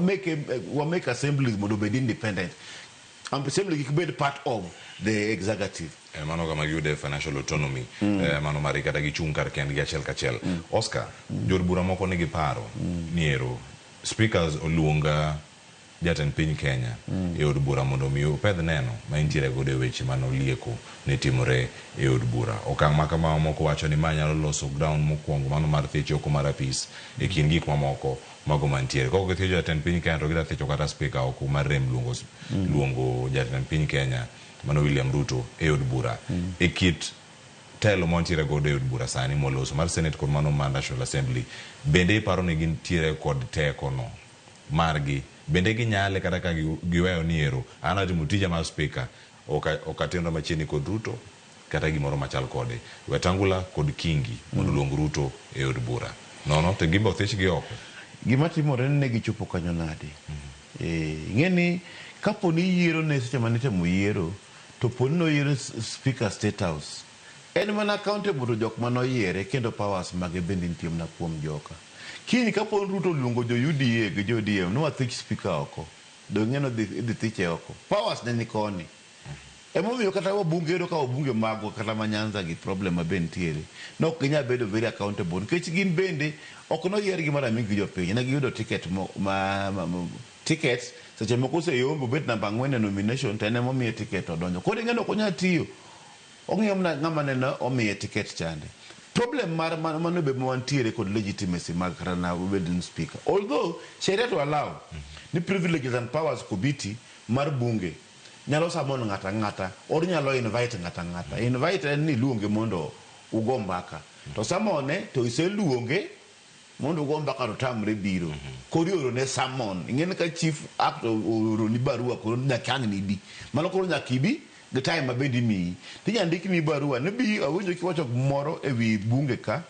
make assemblies mondo obed independent. Assembly kik bed part of the executive. Mano kama giyude financial autonomy mano mari kata gichung' kar kendgi achiel kachiel. Oscar, jood bura moko nigi paro ni ero speakers oluonga jatend piny Kenya e od bura mondo omi opedh neno ma entiere godo e weche mane olieko ni timore e od bura. Okang' ma kama moko wacho ni ma nyalo loso ground mokwongo mano mar thicho oko mar apis e kind gik mamoko. mago mantiere. Kok githicho jatend piny Kenya to gidwa thicho kata spika oko mar rem luongo, luongo jatend piny Kenya mano William Ruto e od bura. E kit telo mantiere godo e od bura sani moloso mar Senate kod mano mar National Assembly, bende iparo ni gintiere kod teko no margi? Bende ginyale kata ka giweyo ni ero an atimo tija mar spika ok atenra machiegni kod Ruto kata gimoro machal kode. Wetangula kod Kingi mondo oluong Ruto e od bura. Nono to gimbe othichgi oko. Gima timore ni ne gichopo kanyo nade? Ing'e ni kapo ni yiero ne seche mane itimo yiero to po ni noyiero speaker State House, en mana accountable to jok mane oyiere kendo powers mage bende nitie mana kuom joka. Kiny kapo ni Ruto oluongo jo UDA gi jo ODM ni wathich speaker oko, dong' ing'e ni idhi thiche oko. Powers ne ni koni. Emomiyo kata wabunge iyudo ka wabunge magwa kata ma Nyanza gi problem ma be nitiere ne ok ginyal bedo very accountable nikech gin bende ok noyiergi mar aming gi jopiny ne giyudo ticket mo, ma, ma, ma, ticket seche moko oseyombo obet namba 4 e nomination to en ema omiye ticket odonjo. Koro ing'e ni ok onyal tiyo. Ong'iyo mana ng'ama nene omiye ticket chande. Problem mar mano be ma wantiere kod legitimacy mag kata na obed ni speaker. Although sheria to allow ni privileges and powers committee mar bunge nyalo summon ng'ata ang'ata or nyalo invite ng'ata ang'ata. Invite en ni iluonge mondo ugo mbaka. To summon to iseluonge mondo ugo mbaka to tamre biro. Koro ioro ne summon. Ing'e ni ka chief act ooroni barua koro nyaka ang' nibi. Mano koro nyaka ibi gi time ma bende imiyi. Tinya ndikni barua ni bi awinjo kiwacho gimoro e wi bunge ka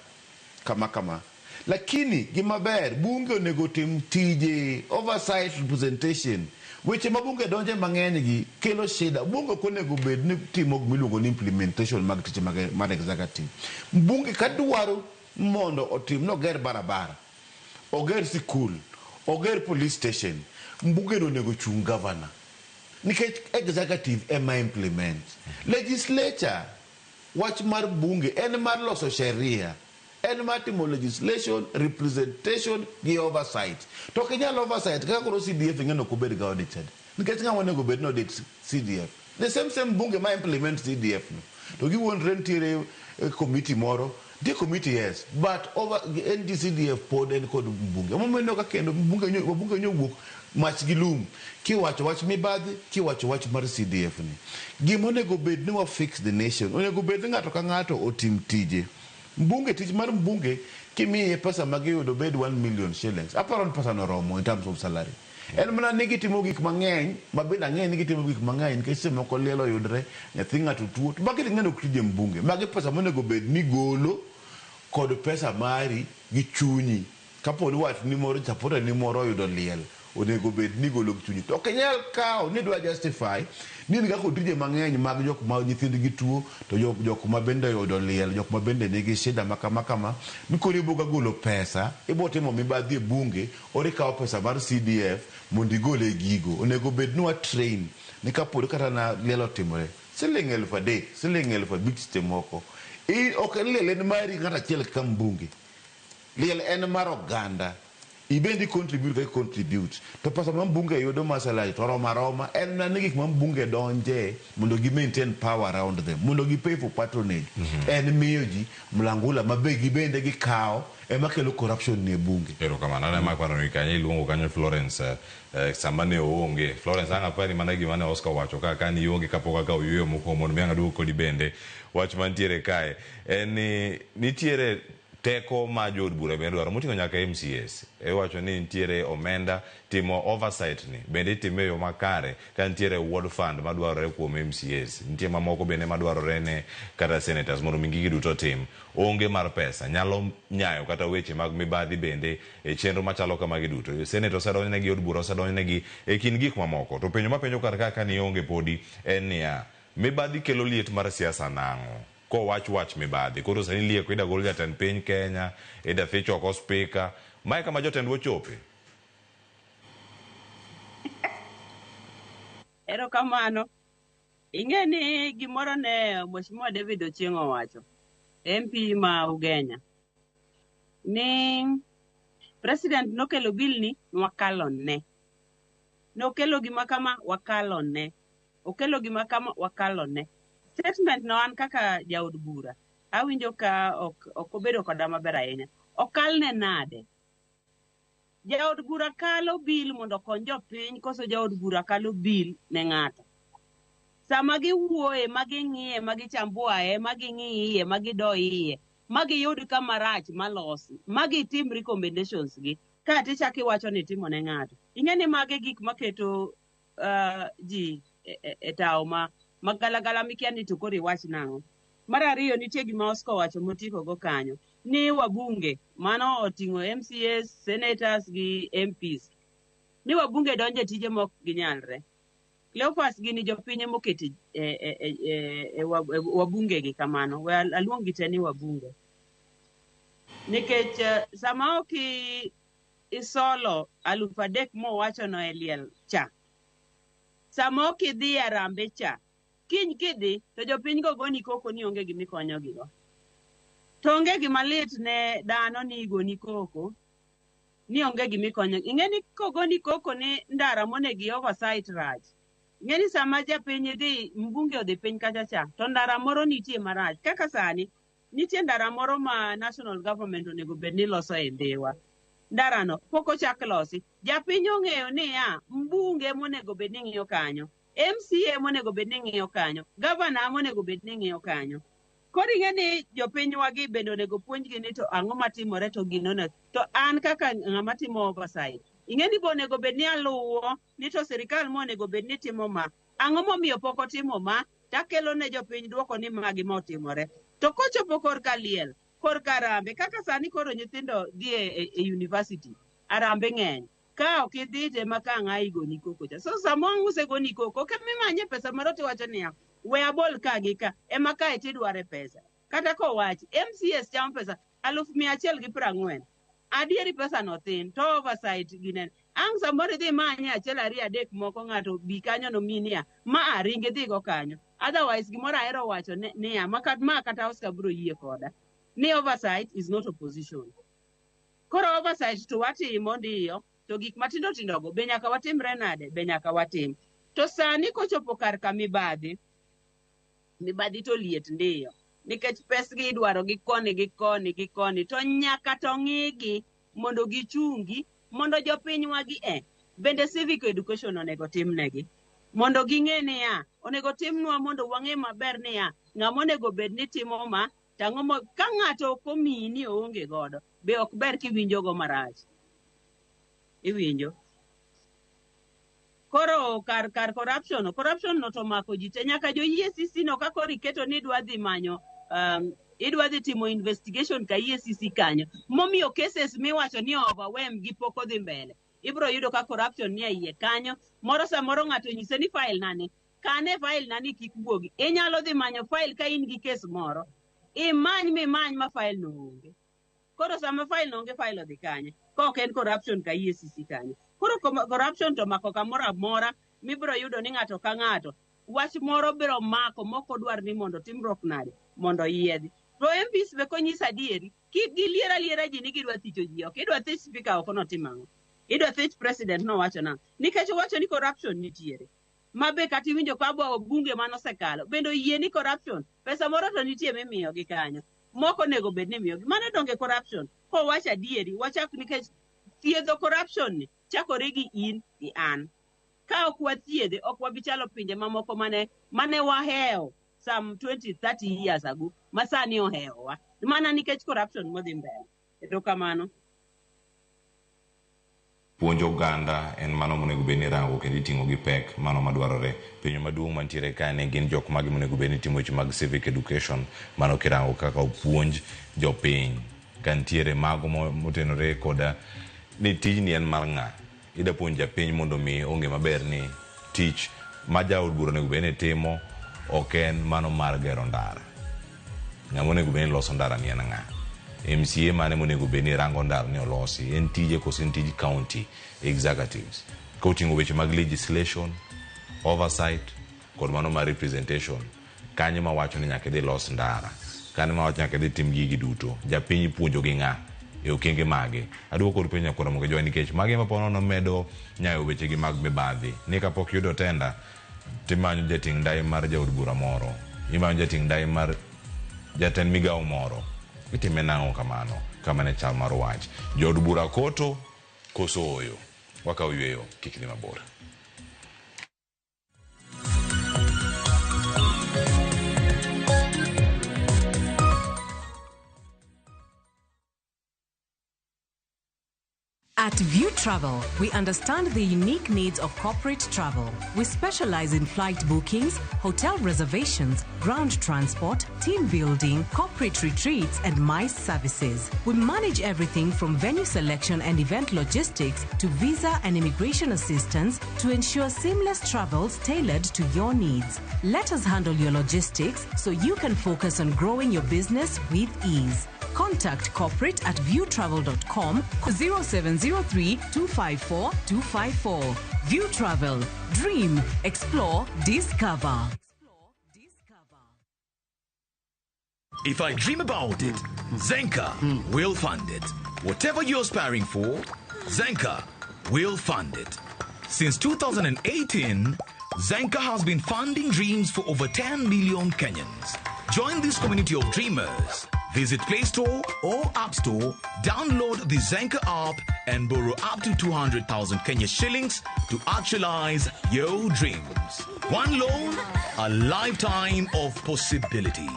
kama kama. Lakini gima ber bunge onego otim tije oversight representation. Weche ma bunge donje mang'eny gi kelo shida. Bunge ok onego bed ni timo gima ni implementation mag tich mar executive. Bunge ka dwaro mondo otim noger barabara, oger sikul, oger police station, bunge no onego chung governor. Nikech executive ema implement. Legislature, wach mar bunge en mar loso sheria. En mar timo legislation, representation gi oversight. To ok inyal oversight kaka koro CDF ing'e ni ok obed ga audited. Nikech ng'ama onego bed ni audit CDF. The same same bunge ma implement CDF no. To giwuondre nitiere committee moro. Nitie committee yes, but over NGCDF pod en kod mbunge. Emomiyo ineno ka kendo wabunge nyo wuok mach gi lum kiwacho wach mibadhi, kiwacho wach mar CDF ni. Gima onego bed ni wa fix the nation, onego bed ni ng'ato ka ng'ato otim tije. Mbunge, tich mar mbunge kimiye pesa ma giyudo bed 1 million shillings. Aparo ni pesa no romo in terms of salary. En mana ni gitimo gik mang'eny, ma bende ang'eyo ni gitimo gik mang'eny nikech seche moko liel oyudre, nyathi ng'ato tuo. To magi ting'e ni ok tije mbunge. Magi pesa monego bed ni golo kod pesa mari gi chunyi. Kapo ni watni moro, supporter ni moro oyudo liel, onego bed ni igolo gi chunyi. To ok inyal kawo ni idwa justify ni in kaka tije mang'eny mag jok ma nyithindgi tuo, to jok ma bende oyudo liel, jok ma bende nigi shida ma kama kama, ni koro iboga golo pesa, ibo timo mibadhi e bunge, or ikawo pesa mar CDF mondo igol e gigo. Onego bed ni wa train ni kapo kata na liel otimore, siling 3,000, siling 5,000 seche moko. Ok en liel en mari ng'ato achiel kaka mbunge. Liel en mar oganda. Ibendi contribute kaka contribute. To pesa ma mbunge yudo mar salary to oromo aroma. En mana ni gik ma mbunge donje mondo gi maintain power around them, mondo gi pay for patronage. En miyo ji mlangula ma be gibende gikawo ema kelo corruption ni e bunge. Erokamano. Aneno ma paro ni kanyo iluongo kanyo Florence sama ne oonge. Florence ang' apani mana gima ne Oscar owacho ka ka ni ionge kapok akawo yueyo mokwongo mondo mi ang' aduog kodi bende. Wach mantiere kae en ni nitiere teko ma jood bura bende dwaro moting'o nyaka MCAs. Iwacho ni nitiere omenda timo oversight ni bende itime e yo makare ka nitiere ward fund madwarore kuom MCAs. Nitie mamoko bende madwarore ne kata senators mondo mi gigi duto tim. Onge mar pesa nyalo nyayo kata weche mag mibadhi bende e chenro machalo kamagi duto. Senate osedonjnegi, od bura osedonjnegi e kind gik mamoko. To penjo mapenjo kar ka ka ni onge podi en niya, mibadhi kelo liet mar siasa nang'o? Kowach wach mibadhi. Koro sani lieko ida gol jatend piny Kenya, ida thich oko spika. Mae kama jotendwa ochope. Erokamano. Ing'e ni gimoro ne Mheshimiwa David Ochieng' owacho, MP ma Ugenya, ni President nokelo bill ni wakalo ne. Nokelo gima kama wakalo ne. Okelo gima kama wakalo ne. Statement no an kaka jaod bura, awinjo ka ok obedo koda maber ahinya. Okalne nade? Jaod bura kalo bill mondo okony jopiny koso jaod bura kalo bill ne ng'ato? Sama giwuoye, ma ging'iye, ma gichambuaye, ma ging'i iye, ma gido iye, ma giyud kama rach malosi, ma gitim recommendations gi, ka tichako iwacho ni itimo ne ng'ato. Ing'e ni magi gik maketo ji e tawo ma magalagala mikia ni to koro iwach nang'o. Mar ariyo, nitie gima Oscar owacho motieko go kanyo, ni wabunge, mano oting'o MCAs, senators gi MPs, ni wabunge donjo e tije mok ginyalre. Cleophas, gini jopiny emokete e wabunge gi kamano. We aluong gi te ni wabunge. Nikech sama ok isolo 3000 mowachono e liel cha, sama ok idhi e Harambee cha, kiny kidhi to jopiny go goni koko ni onge gima ikonyogigo. To onge gima lit ne dhano ni igoni koko ni onge gima ikonyo. Ing'e ni kogoni koko ni ndara monego i oversight rach. Ing'e ni sama japiny dhi, mbunge odhi piny kacha cha, to ndara moro nitie marach. Kaka sani, nitie ndara moro ma national government onego bed ni loso e Ndhiwa. Ndarano pok ochak losi. Japiny ong'eyo niya, mbunge monego bed ni ng'iyo kanyo, MCA monego bed ni ng'iyo kanyo, gavana monego bed ni ng'iyo kanyo. Koro ing'e ni jopinywa gi bende onego puonjgi ni to ang'o matimore to gino ne. To an kaka ng'ama timo oversight, ing'e ni be onego bed ni aluwo ni to sirikal monego bed ni timo ma. Ang'o momiyo pok otimo ma? Takelo ne jopiny duoko ni ma gima otimore. To kochopo korka liel, korka Harambee, kaka sani koro nyithindo dhi e university, Harambee ng'eny. Ka ok idhi to ema ka ang' igoni koko cha. So sama ang' usegoni koko, ok emimanye pesa moro tiwacho niya, we abol ka gi ka, ema kae tidware pesa. Kata kowachi, MCAs chamo pesa 140,000. Adieri pesa no thin, to oversight ginene. Ang' samoro idhi imanye achiel ariyo adek moko ng'ato bi kanyo nomiyi niya, ma a ring idhigo kanyo. Otherwise gimoro ahero wacho niya, ma kata Oscar biro yie koda. Ni oversight is not opposition. Koro oversight to watimo ndiyo, to gik matindo tindo go be nyaka watimre nade? Be nyaka watim. To sani kochopo kar ka mibadhi, mibadhi to liet ndiyo. Nikech pesgi idwaro gi koni gi koni gi koni, to nyaka to ng'igi mondo gichungi, mondo jopinywa gi e. Bende civic education onego timnegi. Mondo ging'e niya, onego timnwa mondo wang'e maber niya, ng'ama onego bed ni timo ma, tang'o mo, ka ng'ato ok omiyi ni oonge godo, be ok ber kiwinjogo marach. Iwinjo? Koro kar corruption, corruption no to mako ji te, nyaka jo EACC no ka koro iketo ni idwa dhi manyo, idwa dhi timo investigation ka EACC kanyo, momiyo cases miwacho ni overwhelm gi pok odhi mbele. Ibro yudo ka corruption ni e iye kanyo, moro samoro ng'ato nyise ni file nani, kane file nani kik wuogi. Inyalo dhi manyo file ka in gi case moro, imany mimany ma file no onge. Koro sama file no onge, file odhi kanye? Ka ok en corruption ka EACC kanyo. Koro corruption to mako kamoro amora, mibiro yudo ni ng'ato ka ng'ato wach moro biro mako mok odwar ni mondo timruok nade, mondo oyiedhi. To MPs be konyis adieri, kik gilier aliera ji ni gidwa thicho ji oko. Idwa thich speaker oko notim ang'o? Idwa thich president nowacho nang'o? Nikech owacho ni corruption nitiere. Ma be kata iwinjo ka bunge manosekalo, bende oyie ni corruption, pesa moro to nitie mimiyogi kanyo. Moko onego bed ni imiyogi. Mano donge corruption. Kowacho adieri, wachak nikech thiedho corruption ni chakore gi in gi an. Ka ok wathiedhe, ok wabi chalo pinje mamoko mane wahewo some 20-30 years ago, ma sani ohewowa. Mana nikech corruption modhi mbele. Erokamano. Puonjo oganda en mano monego bed ni rango kendo iting'o gi pek mano madwarore. Penjo maduong' mantiere ka ni gin jok mage monego bed ni timo weche mag civic education, mano kirango kaka opuonj jopiny. Ka nitiere mago motenore koda ni tijni en mar ng'a. Ida puonj japiny mondo mi ong'e maber ni tich ma jaod bura onego bed ni timo ok en mano mar gero ndara. Ng'ama onego bed ni loso ndara ni en ng'a? MCA mane monego bed ni rango ndara ni olosi? En tije koso en tij county executives? Koting'o weche mag legislation, oversight, kod mano mar representation. Kanyo mawacho ni nyaka idhi los ndara. Kanyo mawacho nyaka idhi tim gigi duto. Japiny ipuonjo gi ng'a? E okenge mage? Aduoko kod penjo nyakwar Ramogi Joy nikech magi ema po nono medo nyayo wechegi mag mibadhi. Ni kapok iyudo tenda, timanyo jating' ndai mar jaod bura moro. Imanyo jating' ndai mar jatend migawo moro. Itime nang'o kamano? Kamano e chal mar wach. Jood bura koto, Koso ooyo? Wakaw yweyo, kik idhi mabor. At View Travel, we understand the unique needs of corporate travel. We specialize in flight bookings, hotel reservations, ground transport, team building, corporate retreats, and MICE services. We manage everything from venue selection and event logistics to visa and immigration assistance to ensure seamless travels tailored to your needs. Let us handle your logistics so you can focus on growing your business with ease. Contact corporate at viewtravel.com 0703 254 254. View Travel. Dream, explore, discover. If I dream about it, Zenka will fund it. Whatever you're aspiring for, Zenka will fund it. Since 2018, Zenka has been funding dreams for over 10 million Kenyans. Join this community of dreamers. Visit Play Store or App Store, download the Zenka app and borrow up to 200,000 Kenya shillings to actualize your dreams. One loan, a lifetime of possibilities.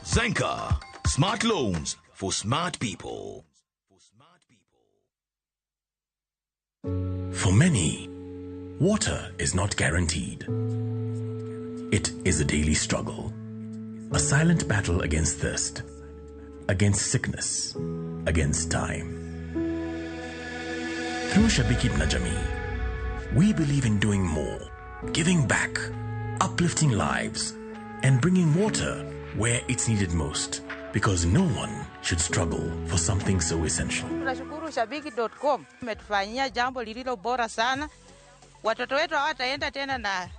Zenka, smart loans for smart people. For many, water is not guaranteed. It is a daily struggle, a silent battle against thirst, against sickness, against time. Through Shabiki na Jamii, we believe in doing more, giving back, uplifting lives, and bringing water where it's needed most, because no one should struggle for something so essential. Tunashukuru Shabiki.com umetufanyia jambo lililo bora sana. Watoto wetu hawataenda tena na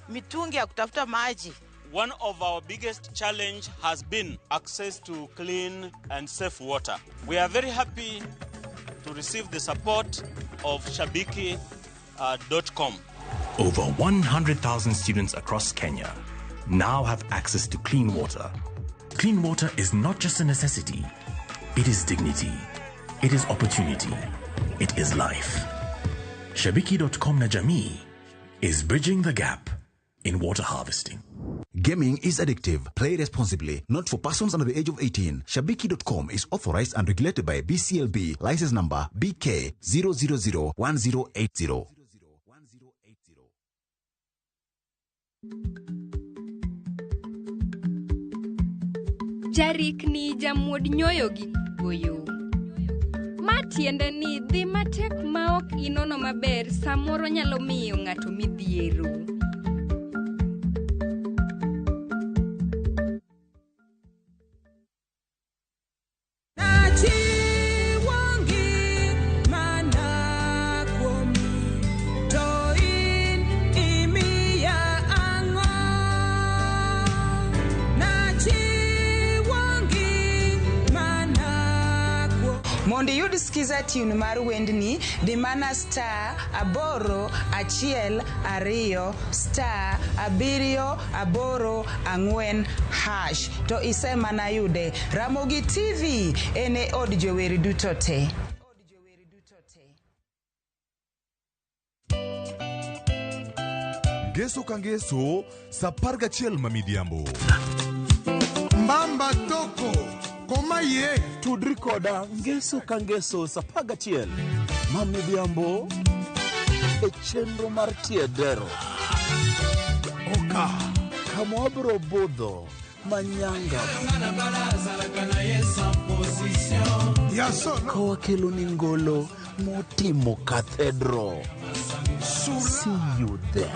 mitungi ya kutafuta maji. One of our biggest challenge has been access to clean and safe water. We are very happy to receive the support of Shabiki.com. Over 100,000 students across Kenya now have access to clean water. Clean water is not just a necessity, it is dignity, it is opportunity, it is life. Shabiki.com na Jamii is bridging the gap in water harvesting. Gaming is addictive. Play responsibly. Not for persons under the age of 18. Shabiki.com is authorized and regulated by BCLB. License number BK 0001080. Jarikni jamuod nyoyo gi goyo. Ma tiende ni dhi matek ma ok inono maber samoro nyalo miyo ng'ato midhiero. Mondo iyud skiza tune mar wendni, di mana star 8 1 2 star 7 8 4 hash to isemana yude. Ramogi TV en e od jower duto te. Ngeso ka ngeso, sa 11 ma midhiambo. Mbamba toko komaye tudri koda ngeso ka ngeso sa 11 ma midhiambo e chenro mar Tiedero. Oka kama wabiro budho manyanga ka wakelo ni ngolo motimo cathedral. See you there.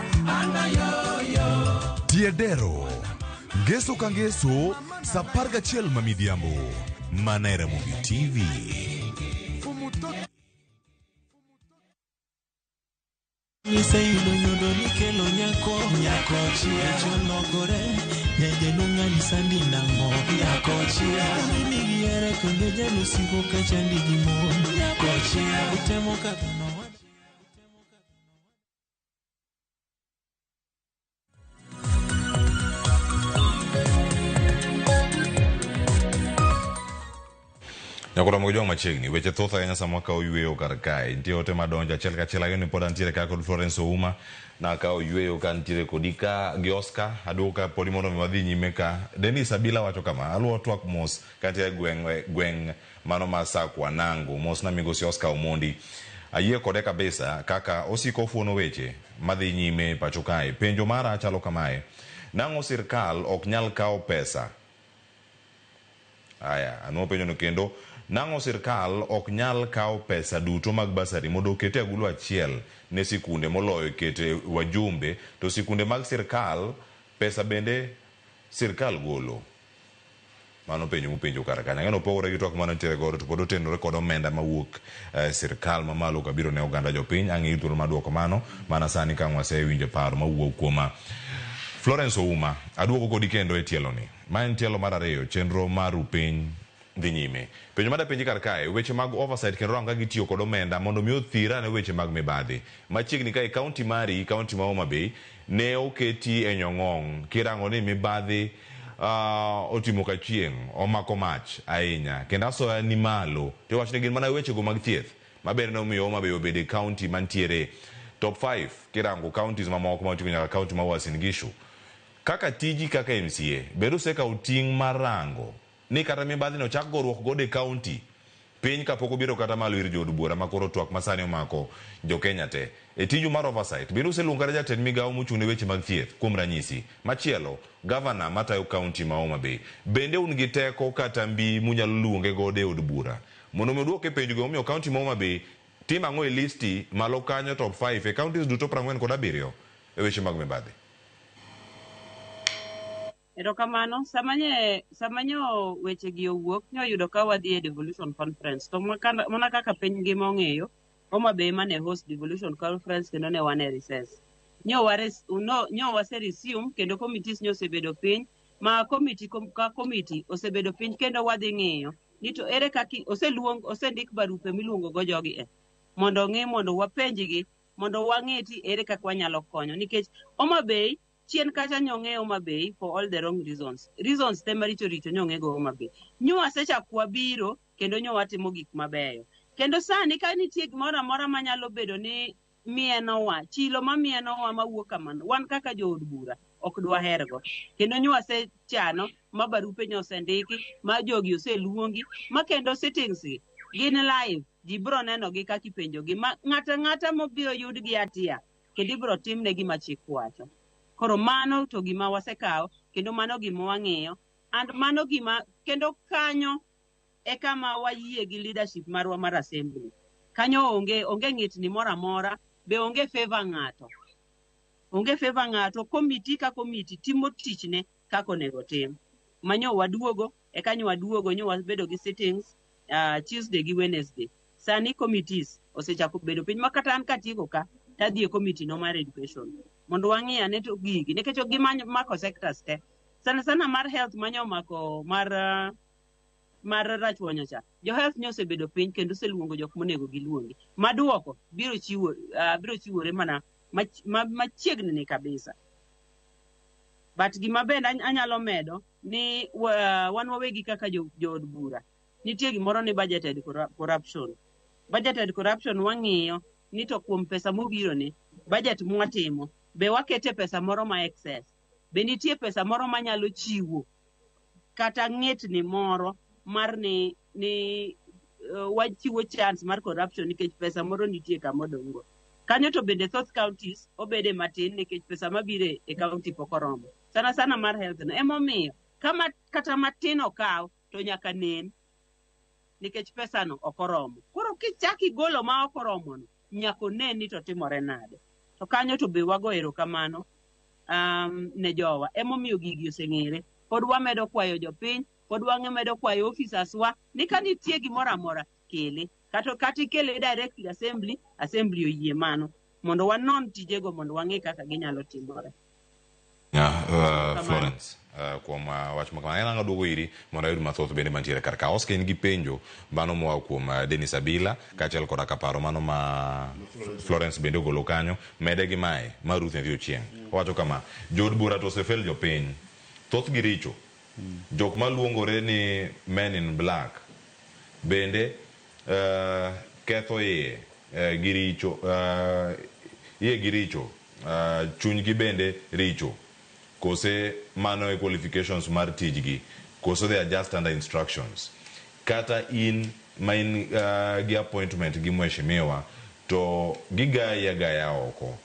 Tiedero ngeso ka ngeso sa 11 ma midhiambo mana e Ramogi TV. Iseyudo nyodo nikelo nyako nyako chia chologore nyajelunga sandi nango nyako chia nigiere konde jalusigo kachandi gi mon nyako chia utemo kadhono. Nyaka romo gi joma machiegni. Weche thoth ahinya sama wakawo yueyo kar kae. Nitie ote madonjo achiel kachiel ageno ni pod antiere ka kod Florence Ouma. Nakawo yueyo ka nitiere kodi ka gi Oscar. Aduogo ka podi mondo mi wadhi nyime ka. Dennis Abila wacho kama, aluwo twak mos ka nitiere gweng' gweng' mano mar Sakwa Nangu. Mos na migosi Oscar Omondi. Ayie kode kabisa kaka osiko ofuono weche madhi nyime pacho kae. Penjo mara chalo kamae. Nang'o sirkal ok nyal kawo pesa Aya, anwo penjo no kendo. Nang'o sirkal ok nyal kawo pesa duto mag basari mondo oket e agulu achiel ne sikunde moloyo kete wajumbe to sikunde mag sirkal pesa bende sirkal golo? Mano penjo mupenjo kar kanyo. Ang'e ni opogore gi twak mane nitiere godo to pod otenore kod omenda mawuok e sirkal mamalo kabiro ne oganda jopiny. Ang' iyud thuolo mar duoko mano mana sani ka ang' wasewinjo paro mawuok kuom Florence Ouma. Aduogo kodi kendo e tielo ni. Ma en tielo mar ariyo chenro mar ru piny dhi nyime. Penjo madapenji kar kae, weche mag oversight kendo rango kaka itiyo kod omenda mondo mi othir ane weche mag mibadhi. Machiegni kae county mari, county ma Homa Bay, ne oketi e nyong'ong' kirango ni mibadhi otimo ka chieng', omako mach ahinya kendo asoya ni malo. To iwacho ni gin mana wechego mag thieth ma bende nomiyo Homa Bay obedo e county mantiere top five kirango counties mamoko ma oting'o nyaka county ma Uasin Gishu. Kaka tiji kaka MCA, bende usekawo ting' mar rango ni kata mibadhi no ochak goruok godo e county piny kapok obiro kata malo ir jood buora ma koro twak masani omako jo Kenya te. E tiju mar oversight, bende useluongo kata jatend migawo mochung' ne weche mag thieth, kuom ranyisi? Machielo, Governor matayo county ma Homa Bay, bende un gi teko kata mbi munyalo luonge godo e od bura mondo mi oduok e penjo gimomiyo county ma Homa Bay timo ang'o e listi malo kanyo top five e counties duto 47 e weche mag mibadhi? Erokamano. Sama nye sama nyo weche gi owuok, nyo oyudo ka wadhi e devolution conference. To mana kaka piny ngima ong'eyo, Homa Bay ema ne host devolution conference kendo ne wan e recess. Nyo wares, no, nyo wase resume kendo committees nyo osebedo piny ma committee ka committee osebedo piny kendo wadhi ng'iyo ni to ere kaka oseluong osendik barupe miluongo go jogi e mondo ong'i mondo wapenjgi mondo wang'e ti ere kaka wanyalo konyo nikech Homa Bay Chien kacha nyong'e Homa Bay for all the wrong reasons. Reasons te maricho richo nyong'e go Homa Bay. Nyo wasechak wabiro kendo nyo watimo gik mabeyo. Kendo sani ka nitie gimoro amora manyalo bedo ni mienowa, chilo ma mienowa mawuok kamano, wan kaka jood bura ok dwahergo. Kendo nyo wasechano ma barupe nyo osendiki, ma jogi oseluongi, ma kendo sittings gi gin live, ji biro nenogi kaka ipenjogi, ma ng'ato ang'ata mobiro yud gi hatia kendo ibiro timne gima chik wacho. Koro mano to gima wasekawo kendo mano gima wang'iyo and mano gima kendo kanyo e kama wayie gi leadership marwa mar assembly. Kanyo onge onge ng'itni moro amora, be onge favor ng'ato. Onge favor ng'ato, komiti ka komiti timo tichne kaka onego otim. Manyo waduogo, eka nyo waduogo nyo wabedo gi sittings Tuesday gi Wednesday. Sani committees osechako bedo piny ma kata an katieko ka tadhi e committee no mar education mondo wang'i ane to gigi nikech ok gimako sectors te. Sana sana mar health manyo omako mar mar rachuonyo cha. Jo health nyo osebedo piny kendo oseluongo jok monego giluongi. Maduoko biro chiwo biro chiwore mana machiegni ni kabisa. But gima bende anyalo medo ni wan wawegi kaka jood bura nitie gimoro ni budgeted corruption. Budgeted corruption wang'iyo ni to kuom pesa mobiro ni budget mwatimo be wakete pesa moro ma excess, be nitie pesa moro manyalo chiwo kata ng'etni moro mar ni ni wachiwo chance mar corruption nikech pesa moro nitie kama odong' go. Kanyo to bende thoth counties obede matin nikech pesa mabiro e county pok oromo. Sana sana mar health no. Emomiyo kama kata matin okaw to nyaka nen nikech pesano ok oromo. Koro kichak igolo ma ok oromono, nyaka onen ni to timore nade. To kanyo to be wago erokamano ne jowa. Emomiyo gigi oseng'ere. Pod wamedo kwayo jopiny, pod wamedo kwayo officers wa ni ka nitie gimoro amora kele. Kata kata ikele directly assembly, assembly oyie mano mondo wanon tijego mondo wang'e kaka ginyalo timore. Florence kuom wach ma kamano. En ang'o duogo iri mondo ayud mathoth bende mantiere kar ka. Oscar in gi penjo mano moa kuom Dennis Abila kaachiel koda ka paro mano ma Florence bende ogolo kanyo. Mede gi mae mar Ruth Nyathi Ochieng. Owacho kama, jood bura to osefel jopiny. Thoth gi richo. Jok maluongore ni men in black Bende ketho iye gi richo iye gi richo chunygi bende richo kose mano e qualifications mar tijgi koso they are just under instructions. Kata in ma in gi appointment gi mheshimiwa to gigayi agaya oko.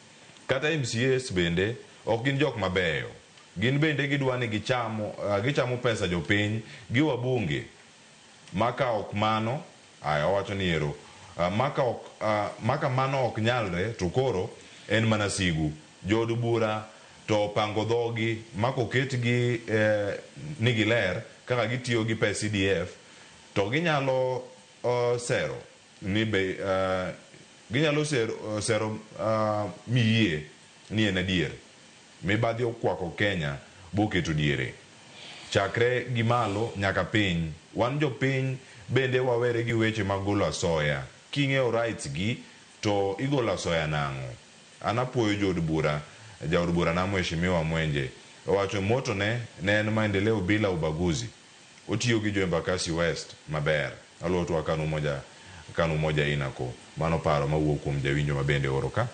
Kata MCAs bende ok gin jok mabeyo. Gin bende gidwa ni gichamo pesa jopiny gi wabunge. Maka ok mano, aya owacho ni ero, maka mano ok nyalre to koro en mana sigu. Jood bura to opango dhogi maka oketgi ni giler kaka gitiyo gi pes CDF to ginyalo sero ni be ginyalo sero miyie ni en adier. Mibadhi okwako Kenya boketo diere. Chakre gi malo nyaka piny. Wan jopiny bende wawere gi weche mag golo asoya. King'eyo rights gi to igolo asoya nang'o? An apuoyo jood bura, jaod bura na Mheshimiwa Mwenje. Owacho moto ne en maendeleo bila ubaguzi. Otiyo gi jo Embakasi West maber. Aluwo twak kanu moja inako. Mano paro mawuok kuom jawinjo ma bende oro ka.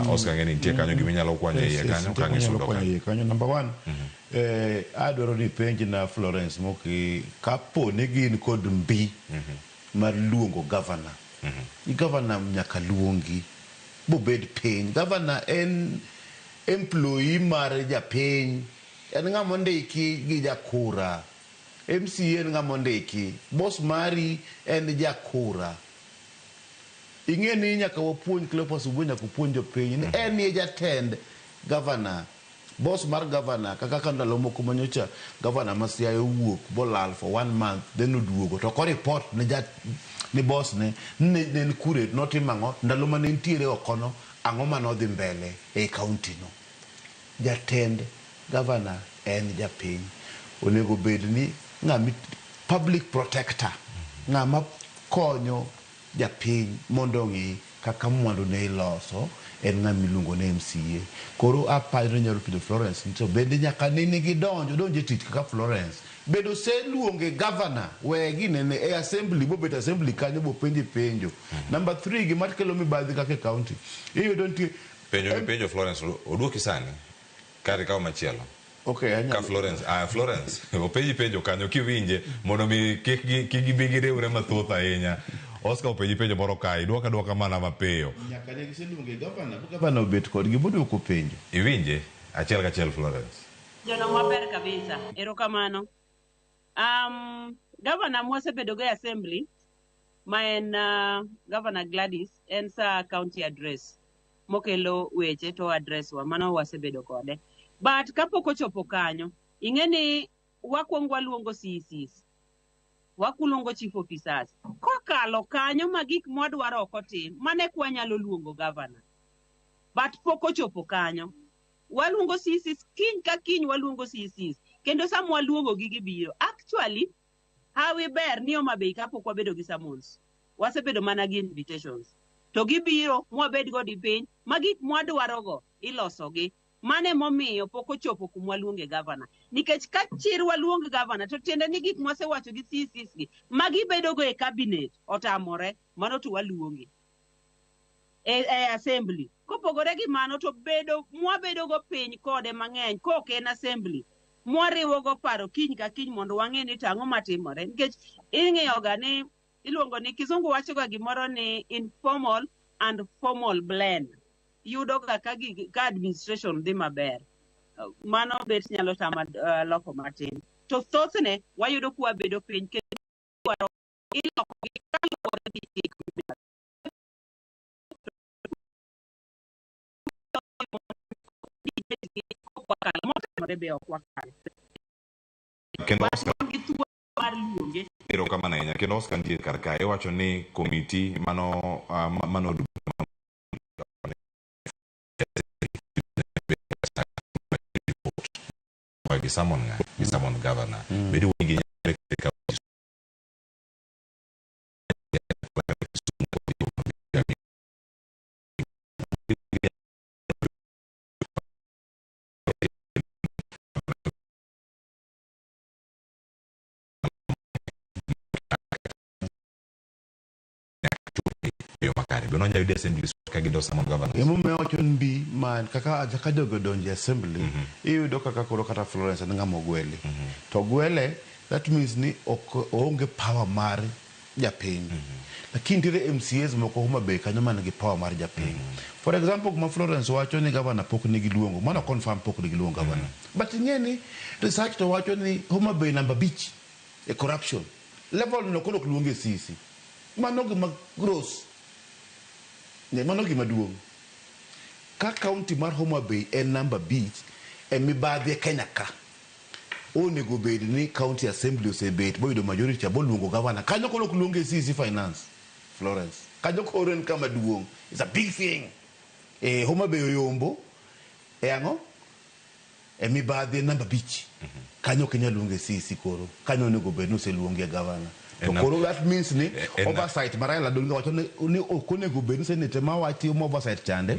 Oscar ng'eni nitie kanyo giminyalo kwanyo iye kanyo ka gisudo kanyo. Number 1, adwaro ni penj na Florence Moki kapo ni gin kod mbi mar luongo governor. I governor nyaka luongi bobed piny. Governor en employee mar japiny. En ng'ama ondiki gi jakura. MCA en ng'ama ondiki. Boss mari en jakura. Ing'e ni nyaka wapuonj Cleophas Obua, nyaka opuonj jopiny ni en e jatend governor. Boss mar governor kaka ndalo moko manyocha governor ma Siaya owuok bolal for 1 month then oduogo to ko report ne boss ne en kure notimo ang'o ndalo mane nitiere okono ang'o manodhi mbele e county no. Jatend governor en japiny. Onego bed ni ng'ama public protector, ng'ama konyo japiny mondo ong'i kaka mwandu ne iloso en ng'ama iluongo ni MCA. Koro aparo nyalo penjo Florence ni to bende nyaka nene gidonjo donjo e tich kaka Florence. Bende oseluonge governor we ginene e assembly bobet assembly kanyo bopenje penjo. Number 3 gima kelo mibadhi kaka e county. Iyudo nitie penjo mipenjo Florence oduoki sani kar ikaw machielo. Okay, ka Florence, Florence, openji penjo kanyo kiwinje mondo mi kik gibi giriwre mathoth ahinya. Oscar openji penjo moro kae, duoka duoka mana mapiyo. Nyaka ne giseluonge governor, bo governor obet kodgi boduoko penjo. Iwinje achiel kachiel Florence. Jono maber kabisa. Erokamano. Governor mwasebedo go e assembly ma en Governor Gladys en sa county address mokelo weche to address wa mano wasebedo kode. But kapok ochopo kanyo, ing'e ni wakwongo waluongo CECs, waluongo chief officers. Kokalo kanyo ma gik mwadwaro ok otim, mane kwanyalo luongo governor. But pok ochopo kanyo. Waluongo CECs, kiny ka kiny waluongo CECs. Kendo sama waluongo gi gibiro. Actually, hawi ber ni Homa Bay kapok wabedo gi summons. Wasebedo mana gi invitations. To gibiro mwabed godi piny, ma gik mwadwarogo ilosogi. Mane momiyo pok ochopo kuma waluonge governor. Nikech ka chir waluong governor, to tiende ni gik mwasewacho gi CECs gi, ma gibedogo e cabinet otamore, mano to waluonge e assembly. Kopogore gi mano to bedo mwabedogo piny kode mang'eny kok en assembly, mwariwogo paro kiny ka kiny mondo wang'e ni to ang'o matimore. Nikech ing'iyoga ni iluongo ni kizungu wachoga gimoro ni informal and formal blend. Yudo ga ka administration dhi maber. Mano bet nyalo tama loko matin. To thothne wayudo kwa bedo piny kendo iloko gi kaluwore gi chik. Kendo Oscar erokamano ahinya. Kendo Oscar nitie kar kae iwacho ni komiti mano mano gi summon ng'a gi summon governor. Bedo gi makare. Be nonyalo yudo assembly ka gido summon governors. Emomiyo awacho ni mbi man kaka kaka jogo odonjo e assembly iyudo kaka koro kata Florence en ng'ama ogweli. To ogwele that means ni ok oonge power mar japiny. Lakini nitiere MCAs moko Homa Bay kanyo man gi power mar japiny. For example gima Florence wacho ni governor pok ne giluongo, mano confirm pok ne giluongo governor. But ing'e ni research to wacho ni Homa Bay namba abich e corruption. Level no koro ok luonge CEC. Mano gima gross. Ne, mano gima duong'. Ka county mar Homa Bay en namba abich e mibadhi e Kenya ka, onego bed ni county assembly osebet boyudo majority boluongo governor. Kanyo koro ok luonge CEC finance, Florence. Kanyo koro en kama duong'. It's a big thing. E Homa Bay oyombo e ang'o? E mibadhi en namba abich. Kanyo ok inyal luonge CEC koro. Kanyo onego bed ni oseluonge governor. To koro that means ni oversight ma Raila Odinga wacho ni ok onego bed ni Senate ema watimo oversight chande.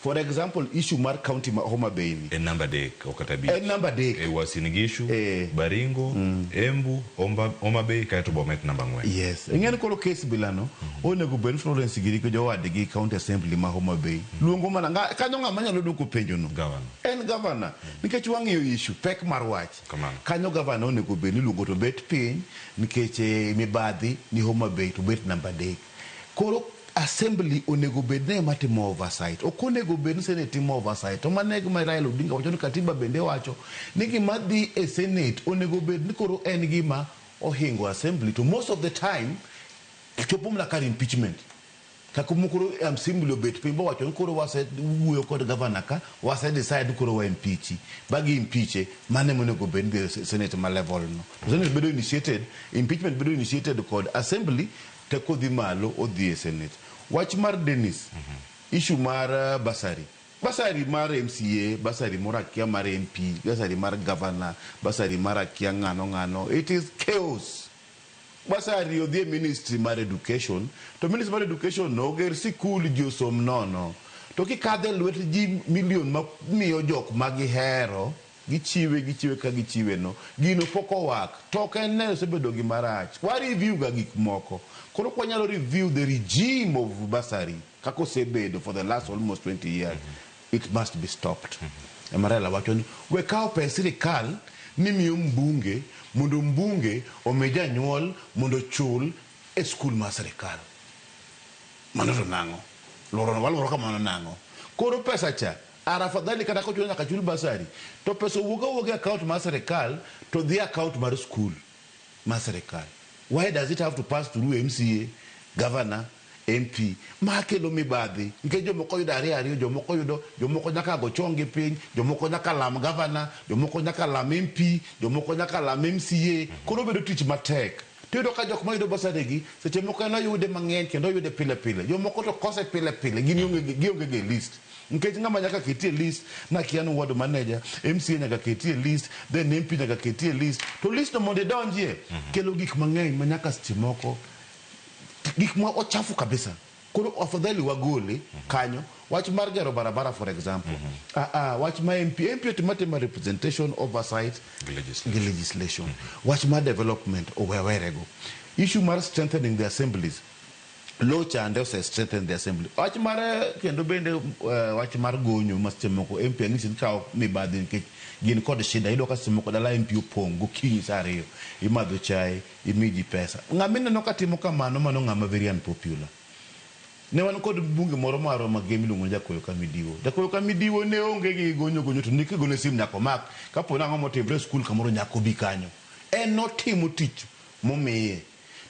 For example, issue mar county ma Homa Bay ni. En namba adek ok kata abich. En namba adek. E Uasin Gishu, Baringo, Embu, Homa Bay kaeto Bomet namba ang'wen. Yes. Ing'e ni koro case bilano onego bed ni Florence giri gi jowadgi county assembly ma Homa Bay. Luongo mana nga, kanyo ng'ama nyalo duoko penjo no. Governor. En governor. Nikech wang'iyo issue pek mar wach. Kamano. Kanyo governor onego bed ni iluongo to bet piny nikech mibadhi ni Homa Bay to bet namba adek. Koro assembly onego bed ni ema timo oversight. Ok onego bed ni Senate timo oversight. To mano e gima Raila Odinga wacho ni katiba bende wacho ni gima dhi e Senate onego bed ni koro en gima ohingo assembly to most of the time chopo mana kar impeachment. Kaka mokoro assembly obet piny bowacho ni koro wase wuoyo kod governor ka wase decide ni koro wa impeach. Ba gi impeach mano ema onego bed ni dhi e Senate ma level no. To Senate bedo initiated, impeachment bedo initiated kod assembly te kodhi malo odhi e Senate. Wach mar Dennis, issue mar bursary. Bursary mar MCA, bursary moro akia mar MP, bursary mar governor, bursary mar akia ng'ano ng'ano. It is chaos. Bursary odhi e ministry mar education, to ministry mar education no oger sikul ji osom nono. To kikadhe e lwet ji million ma miyo jok ma gihero, gichiwe gichiwe ka gichiwe no, gino pok owak. To ok en ne osebedo gima rach. Wa review ga gik moko. Koro kwanyalo review the regime of bursary kaka osebedo for the last almost 20 years, it must be stopped. Ema Raila wacho ni we kawo pes sirikal ni miyo mbunge mondo mbunge omi janyuol mondo ochul e skul mar sirikal. Mano to nang'o? Luoro waluoro kamano nang'o? Koro pesa cha ar afadhali kata kochuno nyaka chul bursary to pesa owuog awuoga e account mar sirikal to dhi account mar skul mar sirikal. Why does it have to pass through MCA, governor, MP? Ma kelo mibadhi nikech jomoko yudo ariyo ariyo, jomoko yudo, jomoko nyaka go chong gi piny, jomoko nyaka lam governor, jomoko nyaka lam MP, jomoko nyaka lam MCA. Koro bedo tich matek. Tiyudo ka jok mayudo bursary gi seche moko en oyude mang'eny kendo oyude pile pile. Jomoko to kose pile pile gin gionge ga e list. Nikech ng'ama nyaka keti e list nakia ni ward manager, MCA nyaka keti e list, then MP nyaka keti e list. To list no mondo idonjie kelo gik mang'eny ma nyaka seche moko gik ma ochafu kabisa. Koro afadhali wagole kanyo. Wach mar gero barabara for example. Wach ma MP, MP otimo atima representation, oversight gi legislation. Wach mar development owewerego. Issue mar strengthening the assemblies. Law chande ose strengthen the assembly. Wach mar kendo bende wach mar gonyo ma seche moko MP ang'isi ni kawo mibadhi nikech gin kod shida. Iyudo ka seche moko dala MP opong' gokinyi saa ariyo. Imadho chae, imi ji pesa. Ng'ama ineno ka timo kamano mano ng'ama very unpopular. Ne wan kod mbunge moro marwa magem miluongo ni Jakoyo Kamidiwo. Jakoyo Kamidiwo ne onge gi gonyo gonyo to ne kigone sim nyaka omak. Kapo ni ang'o motimre e skul kamoro nyaka obi kanyo. En notimo tich momiye.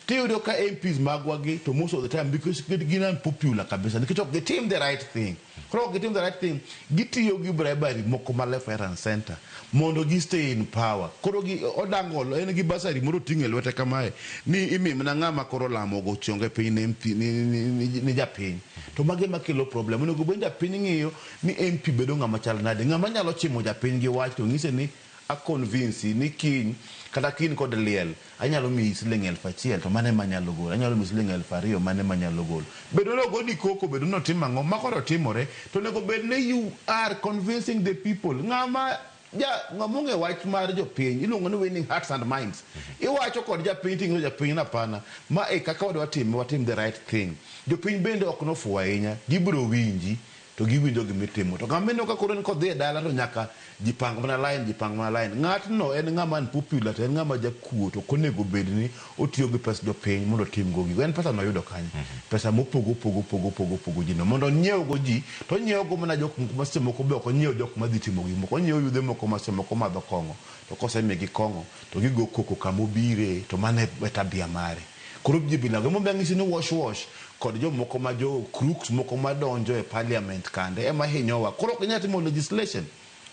Tiyudo ka MPs magwa gi to most of the time because gin unpopular kabisa nikech ok gitim the right thing. Koro ok gitim the right thing, gitiyo gi bribery moko ma left, right and center mondo gi stay in power. Koro gi odangolo en gi bursary moro oting'o e lwete kamae ni imi mana ng'ama koro olamo go chonge piny ne MP ni japiny. To magi ema kelo problem. Onego bed ni japiny ng'iyo ni MP bedo ng'ama chal nade. Ng'ama nyalo chimo japiny gi wach to ng'ise ni a convince ni kiny kata kiny kod liel anyalo miyi siling 1000 to mano ema anyalo golo. Anyalo miyi siling 2000 mano ema anyalo golo. Bedo ni ogoni koko, bedo ni otimo ang'o, ma koro timore to onego bed ni you are convincing the people. Ng'ama Ja ng'ama ong'e wach mar jopiny iluongo ni winning hearts and minds. Iwacho kod japiny ting'iso japiny ni hapana, ma e kaka wadwa time, watim the right thing. Jopiny bende ok nofuwo ahinya, gibiro winji to giwinjo gima itimo. To ng'ama ineno ka koro en kodhi e dala to nyaka ji pang mana line, ji pang mana line. Ng'atno en ng'ama unpopular to en ng'ama jakuo to ok onego bed ni otiyo gi pes jopiny mondo otim go gigo. En pesa noyudo kanye? Pesa mopogo opogo opogo opogo opogo ji no mondo onyiew go ji to onyiewo go mana jok moko ma seche moko be ok onyiew jok madhi timo gik moko. Onyiewo yudhe moko ma seche moko madho kong'o to kosemigi kong'o to gigo koko kama obire to mano e tabia mare. Koro ji bilago emomiyo anyisi ni wash wash kod jomoko ma jo crooks moko madonjo e parliament kande ema hinyowa. Koro ok inyal timo legislation.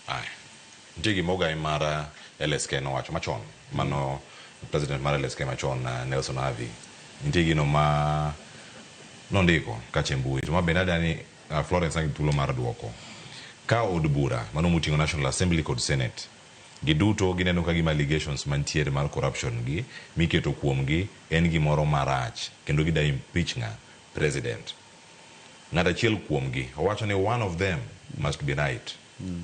Aya. Nitie gima ogai mar LSK nowacho machon, mano president mar LSK machon Nelson Havi. Nitie gino ma nondiko kacha e mbui to ma bende adwa ni Florence angi thuolo mar duoko. Ka od bura mano moting'o National Assembly kod Senate giduto gineno ka gima allegations mantiere mar corruption gi miketo kuomgi en gimoro marach kendo gida impeach ng'a? President. Ng'at achiel kuomgi owacho ni one of them must be right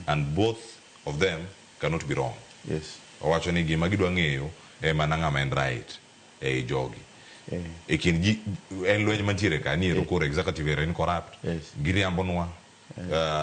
and both of them cannot be wrong. Yes. Owacho ni gima gidwa ng'eyo en mana ng'ama en right ei jogi. E kind ji en lweny mantiere ka ni ero koro executive ero en corrupt. Giriambonwa.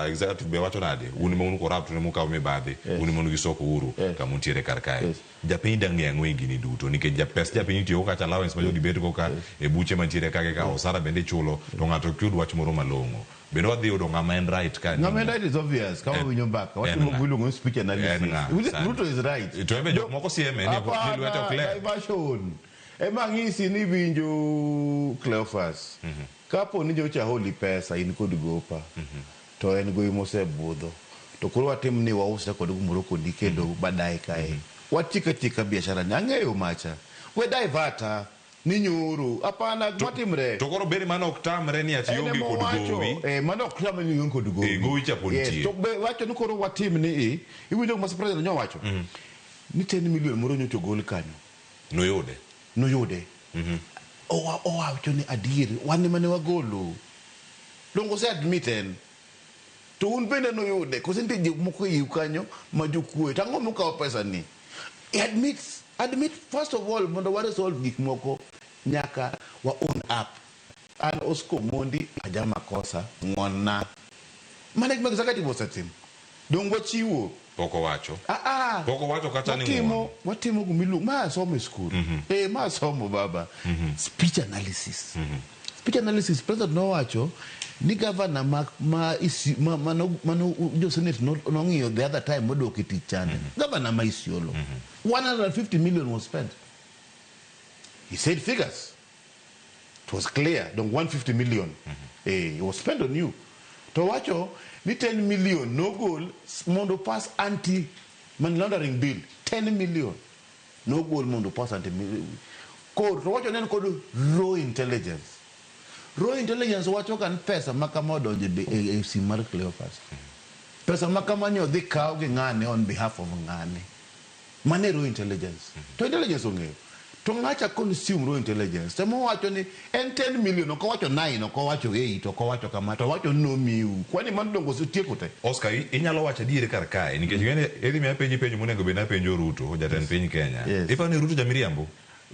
Executive be wacho nade? Un ema un corrupt, un ema ukawo mibadhi, un ema un gi soko uru kama untiere kar kae. Japiny da ng'e ang'o e gini duto nikech ja pes japiny itiyogo kata allowance ma jogi bet go ka e buche mantiere ka gi ka osara bende ichulo to ng'ato ok yud wach moro malong'o. Bende wadhi yudo ng'ama en right ka ni Ng'ama en right is obvious ka En wawinjo mbaka en watimo ng'a? gima iluongo ni speech En analysis. ng'a? William Sani. Ruto is right. To en be jok moko sieme ni ni lwete ok ler. Diversion. Ema ang'isi ni winjo Cleophas. Kapo ni nyocha aholi pesa in kod gopa to en gowi mosebudho to koro watim ni wausre kod gimoro kodi kendo baadaye kae. Watiek atieka biashara ni ang'eyo macha. We diverta ni nyoro. Hapana gima timre. To koro bende mano ok tamre ni ati En ionge ema kod owacho, gowi. Eh, mano ok tamre ni ionge kod gowi. Eh, gowi cha pod Yes, nitie. to be wacho ni koro watim ni i, iwinjo gima president nyowacho? Ni 10 million moro nyocha ogol kanyo. Noyude. Noyude. Owacho ni adier, wan ema ne wagolo. Donge ose admit en? To un bende noyude, kose nitie jok moko e iu kanyo ma jokuoye. To ang'o mokawo pesa ni? He admits, admit first of all mondo wa resolve gik moko nyaka wa own up. An Oscar Omondi aja makosa, ng'won-na. Mano e gima executive osetimo. Donge wachiwo? Pok owacho. Ah, ah. Pok owacho kata ni Watimo, ng'won. watimo gima iluongo, ma asomo e skul. Eh, ma asomo baba. Speech analysis. Speech analysis, president nowacho ni governor ma, ma, isi, ma, ma, no, ma no, jo senate no, nong'iyo the other time modok e tich chande. Governor ma Isiolo. 150 million was spent. He said figures. It was clear, dong 150 million. Eh, it was spent on you. To wacho ni 10 million nogol mondo pass anti money laundering bill. 10 million nogol mondo pass anti kor to wacho ne en kod raw intelligence. Raw intelligence wacho ka ni pesa ma kama odonjo e e sim mar Cleophas. Pesa ma kama ni odhi kaw gi ng'ane on behalf of ng'ane. Mano e raw intelligence. To intelligence ong'eyo. To ng'acha consume raw intelligence. Temo wacho ni en 10 million, ok owacho 9, ok owacho 8, ok owacho kama, to owacho ni nomiu. Kwani mano dongo osetieko te? Oscar, inyalo wacho adieri kar kae nikech ing'e ni idhi miya penji penjo monego bed ni apenjo Ruto, jatend piny Kenya. Iparo ni Ruto jamiriambo?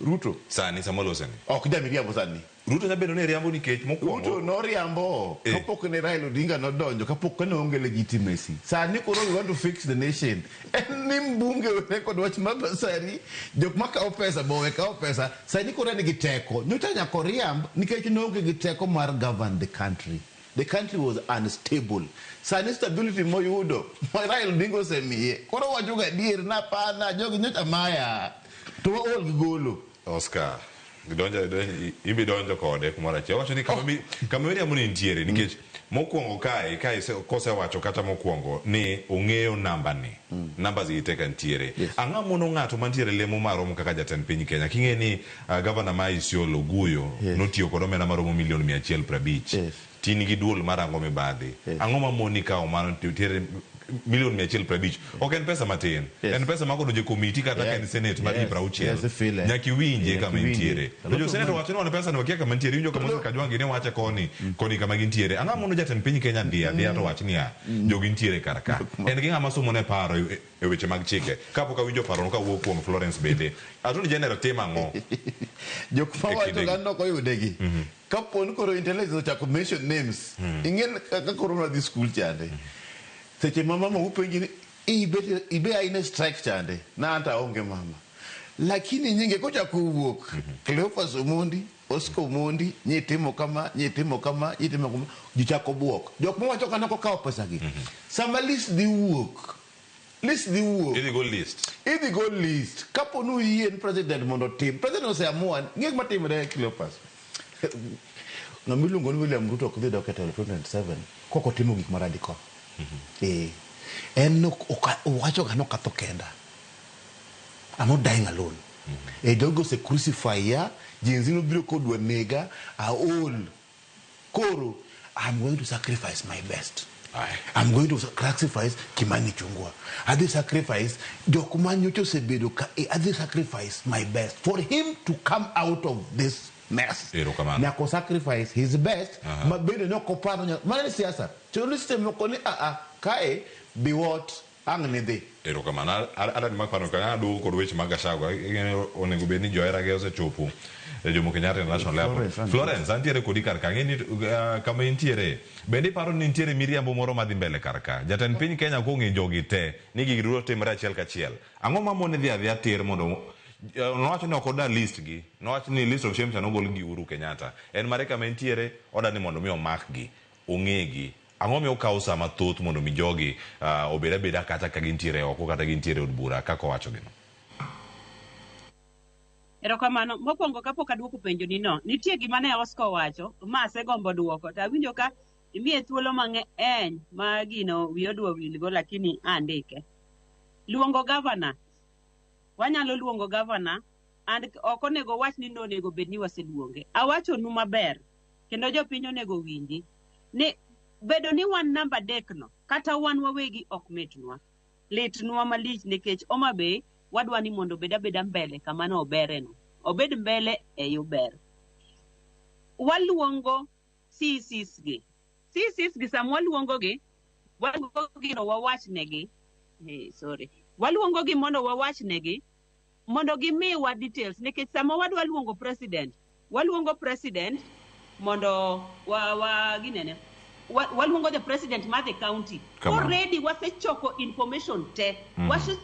Ruto. Sani sama waloseni. Ok jamiriambo sani. Ruto nyalo bedo ni riambo nikech mokwongo Ruto noriambo kapok ne Raila Odinga nodonjo, kapok ne onge legitimacy. Sani koro we want to fix the nation. En ni mbunge were kod wach mar basari, jok makawo pesa be owe kawo pesa. Sani koro en gi teko. Nyocha nyaka oriamb nikech noonge gi teko mar govern the country. The country was unstable. Sani stability moyudo, ma Raila Odinga osemiye. Koro owacho ga adier ni hapana, jogi nyocha maya. To waol gi golo. Oscar, donjo, ibi donjo kode kumoro achiel. Owacho ni kama kama miriambo ni nitiere nikech mokwongo kae kae kosewacho kata mokwongo ni ong'eyo namba ni. Numbers gi te ka nitiere. Ang'o mono ng'ato mantiere lemo maromo kaka jatend piny Kenya king'e ni gavana ma Isiolo Guyo notiyo kod omenda maromo milion 150. Tin gi duol marango mibadhi. Ang'o mamoni kawo mano nitiere Milion 150 ok en pesa matin. En pesa ma kodonjo e komiti kata ka en senate mar ji 60. Yes, ifile. Nyaka iwinje Nyaka kama iwinje. entiere. To jo senate owacho ni wan pesa ni wakia kama entiere. Iwinjo ka Moses Kajwang' gini wache koni koni kama gintiere. Ang'o mono jatend piny Kenya dhi adhiya to wach niya jogi nitiere kar ka. En gi ng'ama somo ne paro e weche mag chike. Kapok awinjo parono kawuok kuom Florence bende. Attorney General timo ang'o? Jok ma E wacho kindegi. ga nok oyudegi. Kapo ni koro intelligence ochako mention names. Ing'e kaka koro nwadhi skul chande. Seche ma mama upenji ni ibe aine strike chande. Na anta aonge mama. Lakini nyinge kochako wuok. Cleophas Omondi, Oscar Omondi, nyitimo kama, nyitimo kama, nyitimo kama. Ji chako buok. Jok mawacho kana kokawo pesa gi. Sama list dhi wuok. List dhi wuok. Idhi gol list. Idhi gol list. Kapo ni uyie ni president mondo otim. President oseamua. Ng'e gima timore Cleophas. Ng'ama iluongo ni William Ruto ok dhi dok e telo 2027 kok otimo gik ma radical. Eh. En owacho ga nokatho kenda. I'm not dying alone. Eh, jogo ose crucify ya, Gen Z nobiro kodwa nega, aol. Koro, I'm going to sacrifice my best. I'm going to sacrifice Kimani Ichung'wah. Adhi sacrifice jok ma nyocha osebedo ka eh, adhi sacrifice my best for him to come out of this mess. Erokamano. Nyaka o sacrifice his best ma bende ne ok opar ni mano en siasa. To ni seche moko ni a a kae biwot ang' ni dhi. Erokamano. Adani mak paro ka aduogo kod weche mag Gachagua. Onego bed ni johera ge osechopo e Jomo Kenyatta International Airport. Florence, Florence, antiere kodi kar ka. Ang'e ni kama intiere. Bende iparo ni nitiere miriambo moro madhi mbele kar ka? Jatend piny Kenya kong'e jogi te ni gigi duto timre achiel kachiel. Ang'o mamone dhi adhiya tir mondo nowacho ni ok oda list gi. Nowacho ni list of shame cha nogol gi Uhuru Kenyatta. En mare kama entiere oda ni mondo mi omakgi, ong'egi. Ang'o mi okawo saa mathoth mondo mi jogi obed abeda kata ka gintiere oko kata gintiere e od bura kaka owacho gino? Erokamano. Mokwongo kapok aduoko penjo ni no, nitie gima ne Oscar owacho ma asegombo duoko to awinjo ka imiye thuolo mang'eny ma gino wiya odwa wilgo lakini andike. Luongo gavana. Wanyalo luongo gavana and ok onego wach ni nonego bed ni waseluonge. Awachonu maber kendo jopiny onego owinji ni bedo ni wan namba 3 no kata wan wawegi ok mitnwa. Litnwa malich nikech Homa Bay wadwa ni mondo obed abeda mbele kama ne obereno. Obed mbele e yo ber. Waluongo CCs gi. CCs gi sama waluongo gi, waluongo gi mondo wawach negi. Sorry. Waluongo gi mondo wawach negi mondo gimiwa details nikech sama wadwa luongo president, waluongo president mondo wa ginene. Waluongo the president mar the county. Come on. Already wasechoko information te.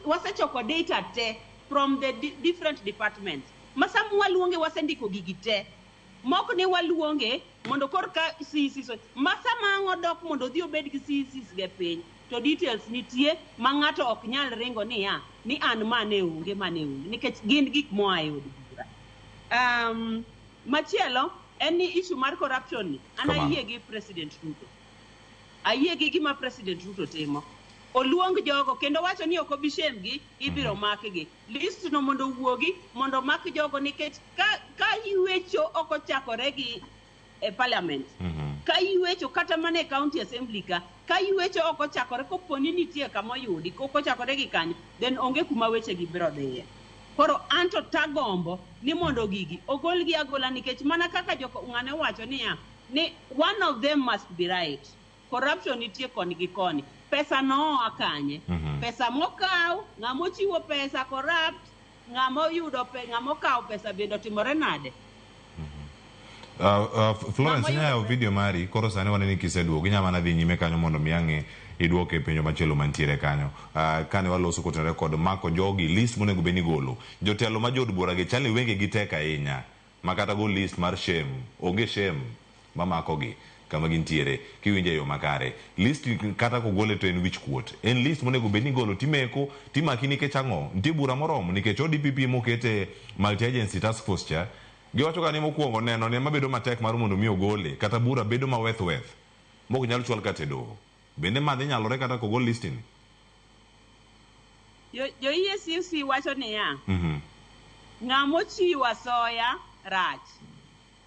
Wasechoko data te from the different departments. Ma sama waluonge wasendiko gigi te. Mok ni waluonge mondo kor ka CCs ma sama ang' odok mondo odhi obed gi CCs ge piny to details nitie ma ng'ato ok nyal ringo niya ni an mane onge mane onge nikech gin gik moa e od bura. Machielo en ni issue mar corruption ni an ayie gi President Ruto. Ayie gi gima President Ruto timo. Oluong jogo kendo wacho ni ok obi shame gi, ibiro makgi. List no mondo owuogi mondo omak jogo nikech ka ywecho ok ochakore gi e parliament. Ka ywecho kata mana e county assembly ka ywecho ok ochakore kopo ni nitie kama oyudi, ok ochakore gi kanyo, then onge kuma weche gi biro dhiye. Koro anto tagombo ni mondo gigi ogolgi agola nikech mana kaka joko ng'ane owacho niya ni one of them must be right. Corruption nitie koni gi koni. Pesa no oa kanye? Pesa mokaw, ng'ama ochiwo pesa corrupt, ng'ama oyudo ng'ama okawo pesa bende otimore nade? Florence, inyalo video mari koro sani waneni kiseduogo, inyalo mana dhi nyime kanyo mondo mi ang'e iduoke penjo machielo mantiere kanyo. Kane waloso kotenore kod mako jogi list monego bed ni igolo. Jotelo ma jood bura gi chal ni wenge gi tek ahinya ma kata go list mar shame, onge shame mamakogi kama gintiere kiwinjo e yo makare. List kata kogole to en wich kuot. En list monego bed ni igolo timeko timaki nikech ang'o? Nitie bura moromo nikech ODPP mokete multi agency task force cha giwacho ga ni mokwongo neno ne mabedo matek mar mondo mi ogole kata bura bedo maweth weth mok nyal chwal kata e doho. Bende ma dhi nyalore kata kogol list ni? Jo EACC wacho niya, ng'ama ochiwo asoya rach,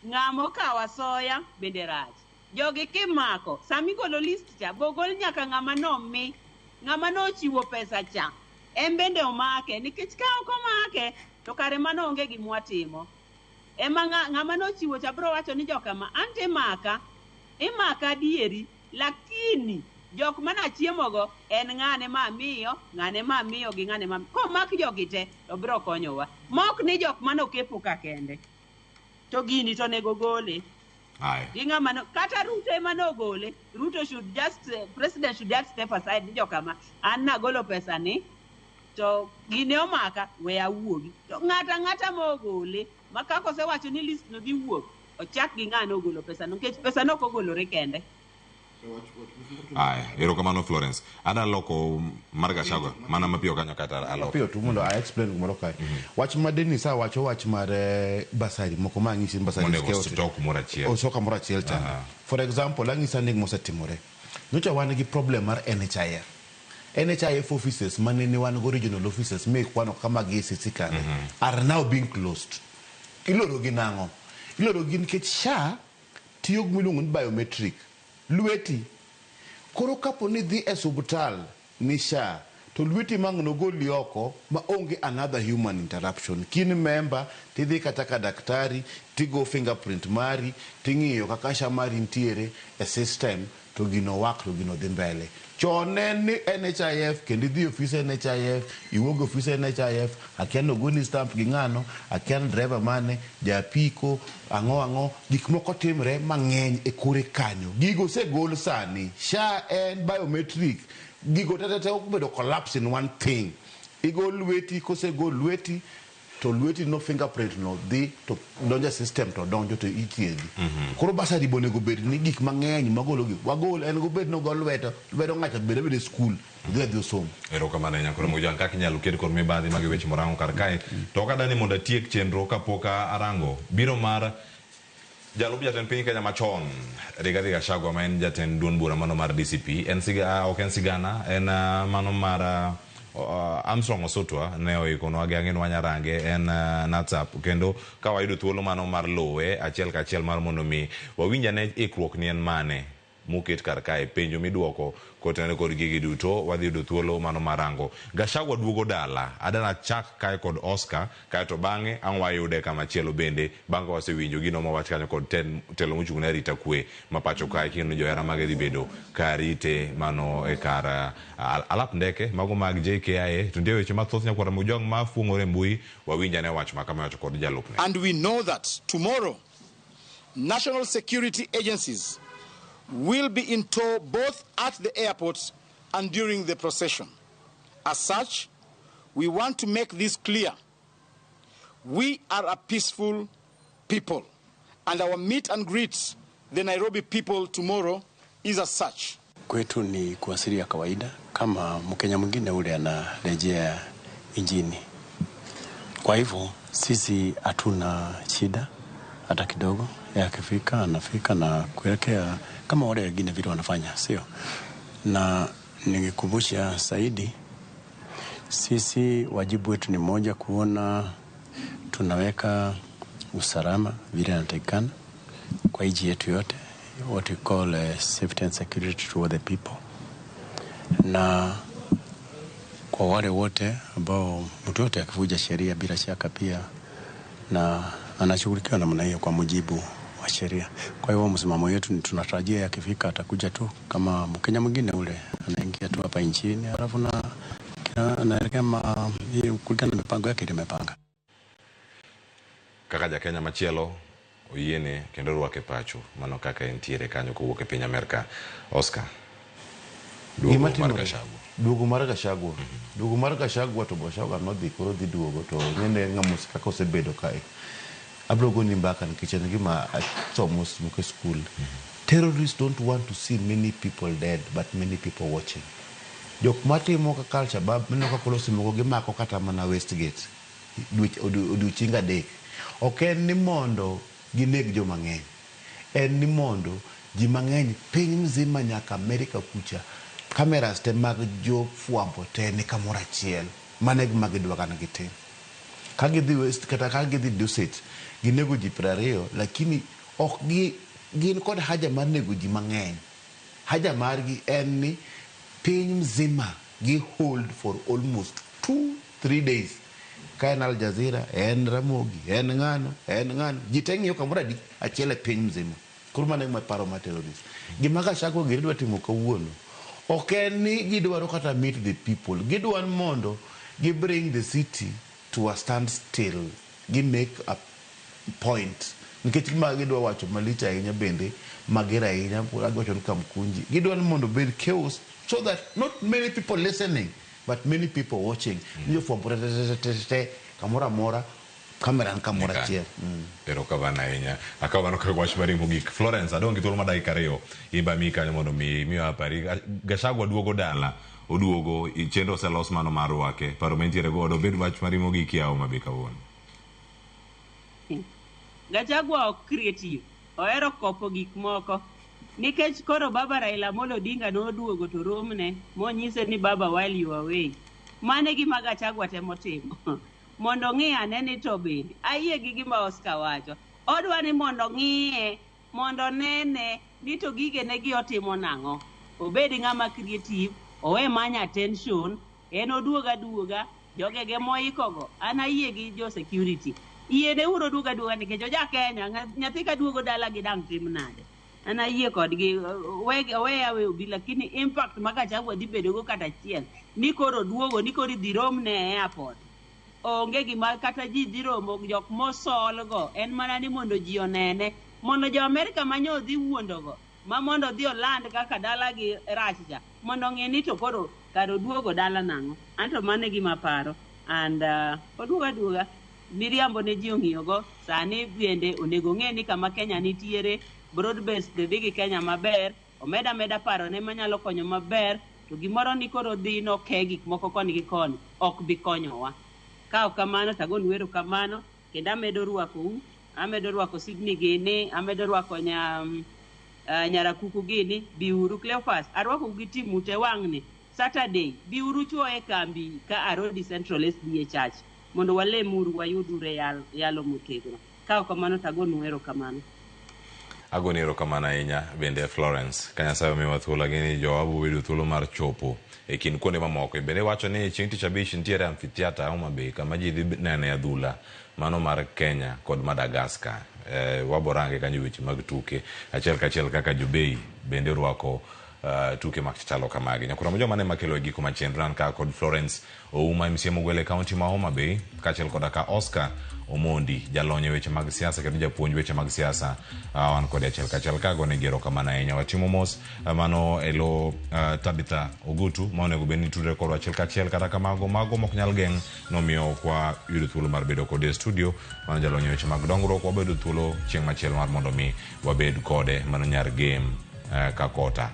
ng'ama okawo asoya bende rach. Jogi kimako, sama igolo list cha, bogol nyaka ng'ama nomi Ng'ama nochiwo pesa cha en bende omake, nikech ka ok omake to kare mano onge gima watimo. Ema ng'ama nochiwo cha biro wacho ni jokama anto imaka, imaka adieri, lakini jok mana achiemogo en ng'ane ma amiyo, ng'ane ma amiyo gi ng'ane ma komak jogi te to biro konyowa. Mok ni jok mane okepo ka kende. To gini to onego gole. Gi ng'ama no, kata Ruto ema nogole. Ruto should just, president should just step aside ni jokama an nagolo pesa ni to gine omaka we awuogi. To ng'ata ang'ata mogole ma kaka osewacho ni list no dhi wuok, ochak gi ng'ane ogolo pesa no nikech pesa no ok ogolore kende. Aya, erokamano Florence. Ada loko mar Gachagua mana mapiyo kanyo kata aloko. Mapiyo tu mondo a explain gimoro kae. Wach ma Dennis a wacho wach mar basari moko ma ang'isi ni basari Monego ostok kumoro achiel. Ostok kamoro achiel chande. For example, ang'isa ni gimosetimore. Nyocha wan gi problem mar NHIF. NHIF offices manene wan go regional offices mi kwano kama gi EACC kande are now being closed. Iloro gi nang'o? Iloro gi nikech SHA tiyo gi miluongo ni biometric. Lweti. Koro kapo ni idhi e subtal ni SHA to lweti ma ang' nogoli oko ma onge another human interruption. Kin member tidhi kata ka daktari tigo fingerprint mari ting'iyo kaka SHA mari nitiere e system to gino work to gino dhi mbele. Chon ne en ni NHIF kendo idhi e ofis NHIF, iwuog e ofis NHIF, akia ni ogoni stamp gi ng'ano, akia ni driver mane, ja apiko, ang'o ang'o, gik moko timre mang'eny e kore kanyo. Gigo osegol sani. SHA en biometric. Gigo te te te obedo collapse in one thing. Igo lweti, kosegol lweti to lweti no fingerprint no dhi to donjo e system to donjo to ithiedhi. Koro basari be onego bed ni gik mang'eny magolo gi wagol en gobed ni ogo lwedo lwedo ng'acha bed abeda e skul odhi adhi osom. Erokamano ahinya koro Mojang kaka inyalo ked kod mibadhi magi weche morango kar kae. To ok adani mondo atiek chenro kapok arango biro mar Jalup jatend piny Kenya machon Rigathi Gachagua ma en jatend duond bura mano mar DCP en siga, ok en sigana en mano mar Armstrong Osutwa ne oikonwa gi ang'e ni wanya range en WhatsApp kendo ka wayudo thuolo mano mar luwe achiel kachiel mar mondo mi wawinj ane ikruok ni en mane moket kar kae, penjo miduoko kotenore kod gigi duto wadhi yudo thuolo mano mar rango. Gachagua duogo dala, adana chak kae kod Oscar kaeto bang'e ang' wayude kama chielo bende bang' ka wasewinjo gino mowach kanyo kod telo mochung' ne arita kwe ma pacho kae kendo johera mage dhi bedo ka rite mano e kar alap ndeke mago mag JKIA. To nitie weche mathoth nyakwar Mojwang' ma fuong'ore e mbui, wawinj ane wach ma kama iwacho kod jalupne. And we know that tomorrow national security agencies will be in tow both at the airport and during the procession. As such, we want to make this clear. We are a peaceful people, and our meet and greet the Nairobi people tomorrow is as such. Kwetu ni kuasili ya kawaida kama Mkenya mwingine ule anarejea nchini. Kwa hivyo sisi hatuna shida hata kidogo. Yeye akifika anafika na kuelekea kama wale wengine vile wanafanya, sio? Na ningekumbusha zaidi, sisi wajibu wetu ni moja, kuona tunaweka usalama vile inatakikana kwa nchi yetu yote, what we call safety and security to the people. Na kwa wale wote ambao mtu yote akivuja sheria bila shaka pia na anashughulikiwa namna hiyo kwa mujibu wa sheria. Kwa hiyo msimamo wetu ni tunatarajia akifika atakuja tu kama Mkenya mwingine ule anaingia tu hapa nchini alafu na anaelekea kulingana na mipango yake ile imepanga. Kaka ja Kenya machielo oyiene kendo rwake pacho mano kaka entiere kanyo kowuok e piny Amerka. Oscar, duogo mar Gachagua. Duogo mar Gachagua. Duogo mar Gachagua to Gachagua nodhi koro dhi duogo to ng'ene ng'ama kaka osebedo kae. Abiro goni mbaka nikech en gima asomo moko e skul. Terrorists don't want to see many people dead but many people watching. Jok matimo kaka Al-Shabaab mineno ka koro seche moko gimako kata mana Westgate odiochienge adek. Ok en ni mondo gineg joma ng'eny. En ni mondo ji mang'eny piny mzima nyaka Amerika kucha cameras te mag jofwambo te ni kamoro achiel. Mano e gima gidwa ni gitim. Ka gidhi West kata ka gidhi Dusit ginego ji 20 lakini ok gi gin kod haja mar nego ji mang'eny. Haja margi en ni piny mzima Gi hold for almost 2-3 days. Ka en Al Jazeera, en Ramogi, en ng'ano, en ng'ano. Ji te ng'iyo kamoro adi? Achiel e piny mzima. Koro mano e gima paro mar terrorist. Gima Gachagua gini dwa timo kawuono, ok en ni gidwaro kata meet the people. Gidwa ni mondo gi bring the city to a standstill. Gi make a point. Nikech gima gidwa wacho malich ahinya bende, mager ahinya, giwacho ni Kamkunji. Gidwa ni mondo obed chaos so that not many people listening, but many people watching. Ni jofwambo te te te te te kamoro amora, kamera ni kamoro achiel. Erokamano ahinya. Akawo mano kaka wach mari mogik. Florence, adong' gi thuolo mar dakika ariyo. In be amiyi kanyo mondo mi imiwa pari. Gachagua duogo dala. Oduogo, chenro oselos mano mar rwake. Paro ma intiere godo, obed wach mari mogik yawo Homa Bay kawuono. Gachagua ok creative. Ohero kopo gik moko. Nikech koro baba Raila Amolo Odinga noduogo to romne monyise ni baba while you are away. Mano e gima Gachagua temo timo. Mondo ong'i ane ni to bende. Ayie gi gima Oscar wacho. Odwa ni mondo ong'iye, mondo onene ni to gigene gi otimo nang'o. Obed ng'ama creative, owe manyo attention, en oduog aduoga, jogege moikogo, an ayie gi jo security. Yiene uru oduog aduoga nikech oja Kenya, nyathi ka duogo dala gi dang' tim nade. An ayie kodgi, owe awe obi, lakini impact ma Gachagua dhi bedogo kata achiel, ni koro oduogo, ni koro idhi romne e airport. Onge gima kata ji dhi romo, jok mosol go, en mana ni mondo ji onene. Mondo jo Amerika manyo odhi wuondogo, ma mondo odhi oland kaka dala gi rach cha, mondo ong'e ni to koro kar oduogo dala nang'o. Anto mano e gima aparo. And oduogo aduoga, miriambo ne ji ong'iyogo, sani bende onego ong'e ni kama Kenya nitiere, broad based dhi gi Kenya maber, omed ameda parone manyalo konyo maber, to gimoro ni koro dhi noke gik moko koni gi koni, ok bi konyowa. Ka ok kamano to agonu erokamano, kendo amedo rwakou, amedo rwako Sydney gini, amedo rwako Nyarakuku gini, biuru Cleophas, arwakou gi timu te wang'ni. Saturday, biuru chuo e kambi ka Arodi Central SDA Church, mondo walemuru wayudure yalo motegno. Ka ok kamano to agonu erokamano. Agoni erokamano ahinya bende Florence. Ka Nyasaye omiwa thuolo, ageni jowa biro bedo thuolo mar chopo e kind kuonde mamoko. Bende wacho ni chieng' tich abich nitiere amphitheatre Homa Bay kama ji dhi nene adhula mano mar Kenya kod Madagascar. Waborange kanyo weche mag tuke achiel kachiel kaka Jobei bende orwako tuke machalo kamagi. Nyakura joma ne makelo e giko machien ran ka kod Florence Ouma MCA mogwel e kaunti ma Homa Bay kaachiel koda ka Oscar Omondi jalony e weche mag siasa kendo japuonj weche mag siasa. Wan kode achiel kachiel ka gone gi erokamano ahinya. Watimo mos mano elo Tabitha Ogutu ma onego bed ni tudre kodwa achiel kachiel, kata kamago mago mok nyal geng' nomiyo ok wayudo thuolo mar bedo kode e studio. Mano jalony e weche mag dongruok, wabedo thuolo chieng' machielo mar mondo mi wabed kode. Mano nyar game Kakota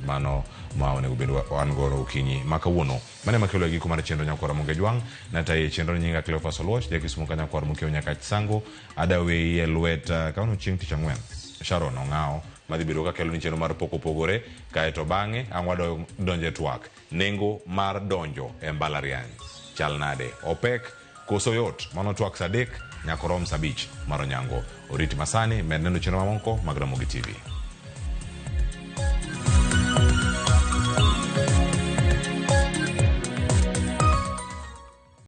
mano ma onego bed wan godo okinyi ma kawuono. Mane makelo e giko mar chenro Nyakwar Ramogi Ajwang'. Nataye chenro nyinga Cleophas Oluoch, ja Kisumu ka Nyakwar Mokiewo nyaka Sango. Adaweyi e lwet kawuono chieng' tich ang'wen. Sharon Ong'awo madhi bedo ka kelo ni chenro mar pok opogore, kaeto bang'e ang' wadonjo e twak. Nengo mar donjo e mbalariany chal nade? Opek koso yot? Mano twak saa 3 nyaka orom saa 5 mar onyango. Oriti masani, med neno chenro mamoko mag Ramogi TV.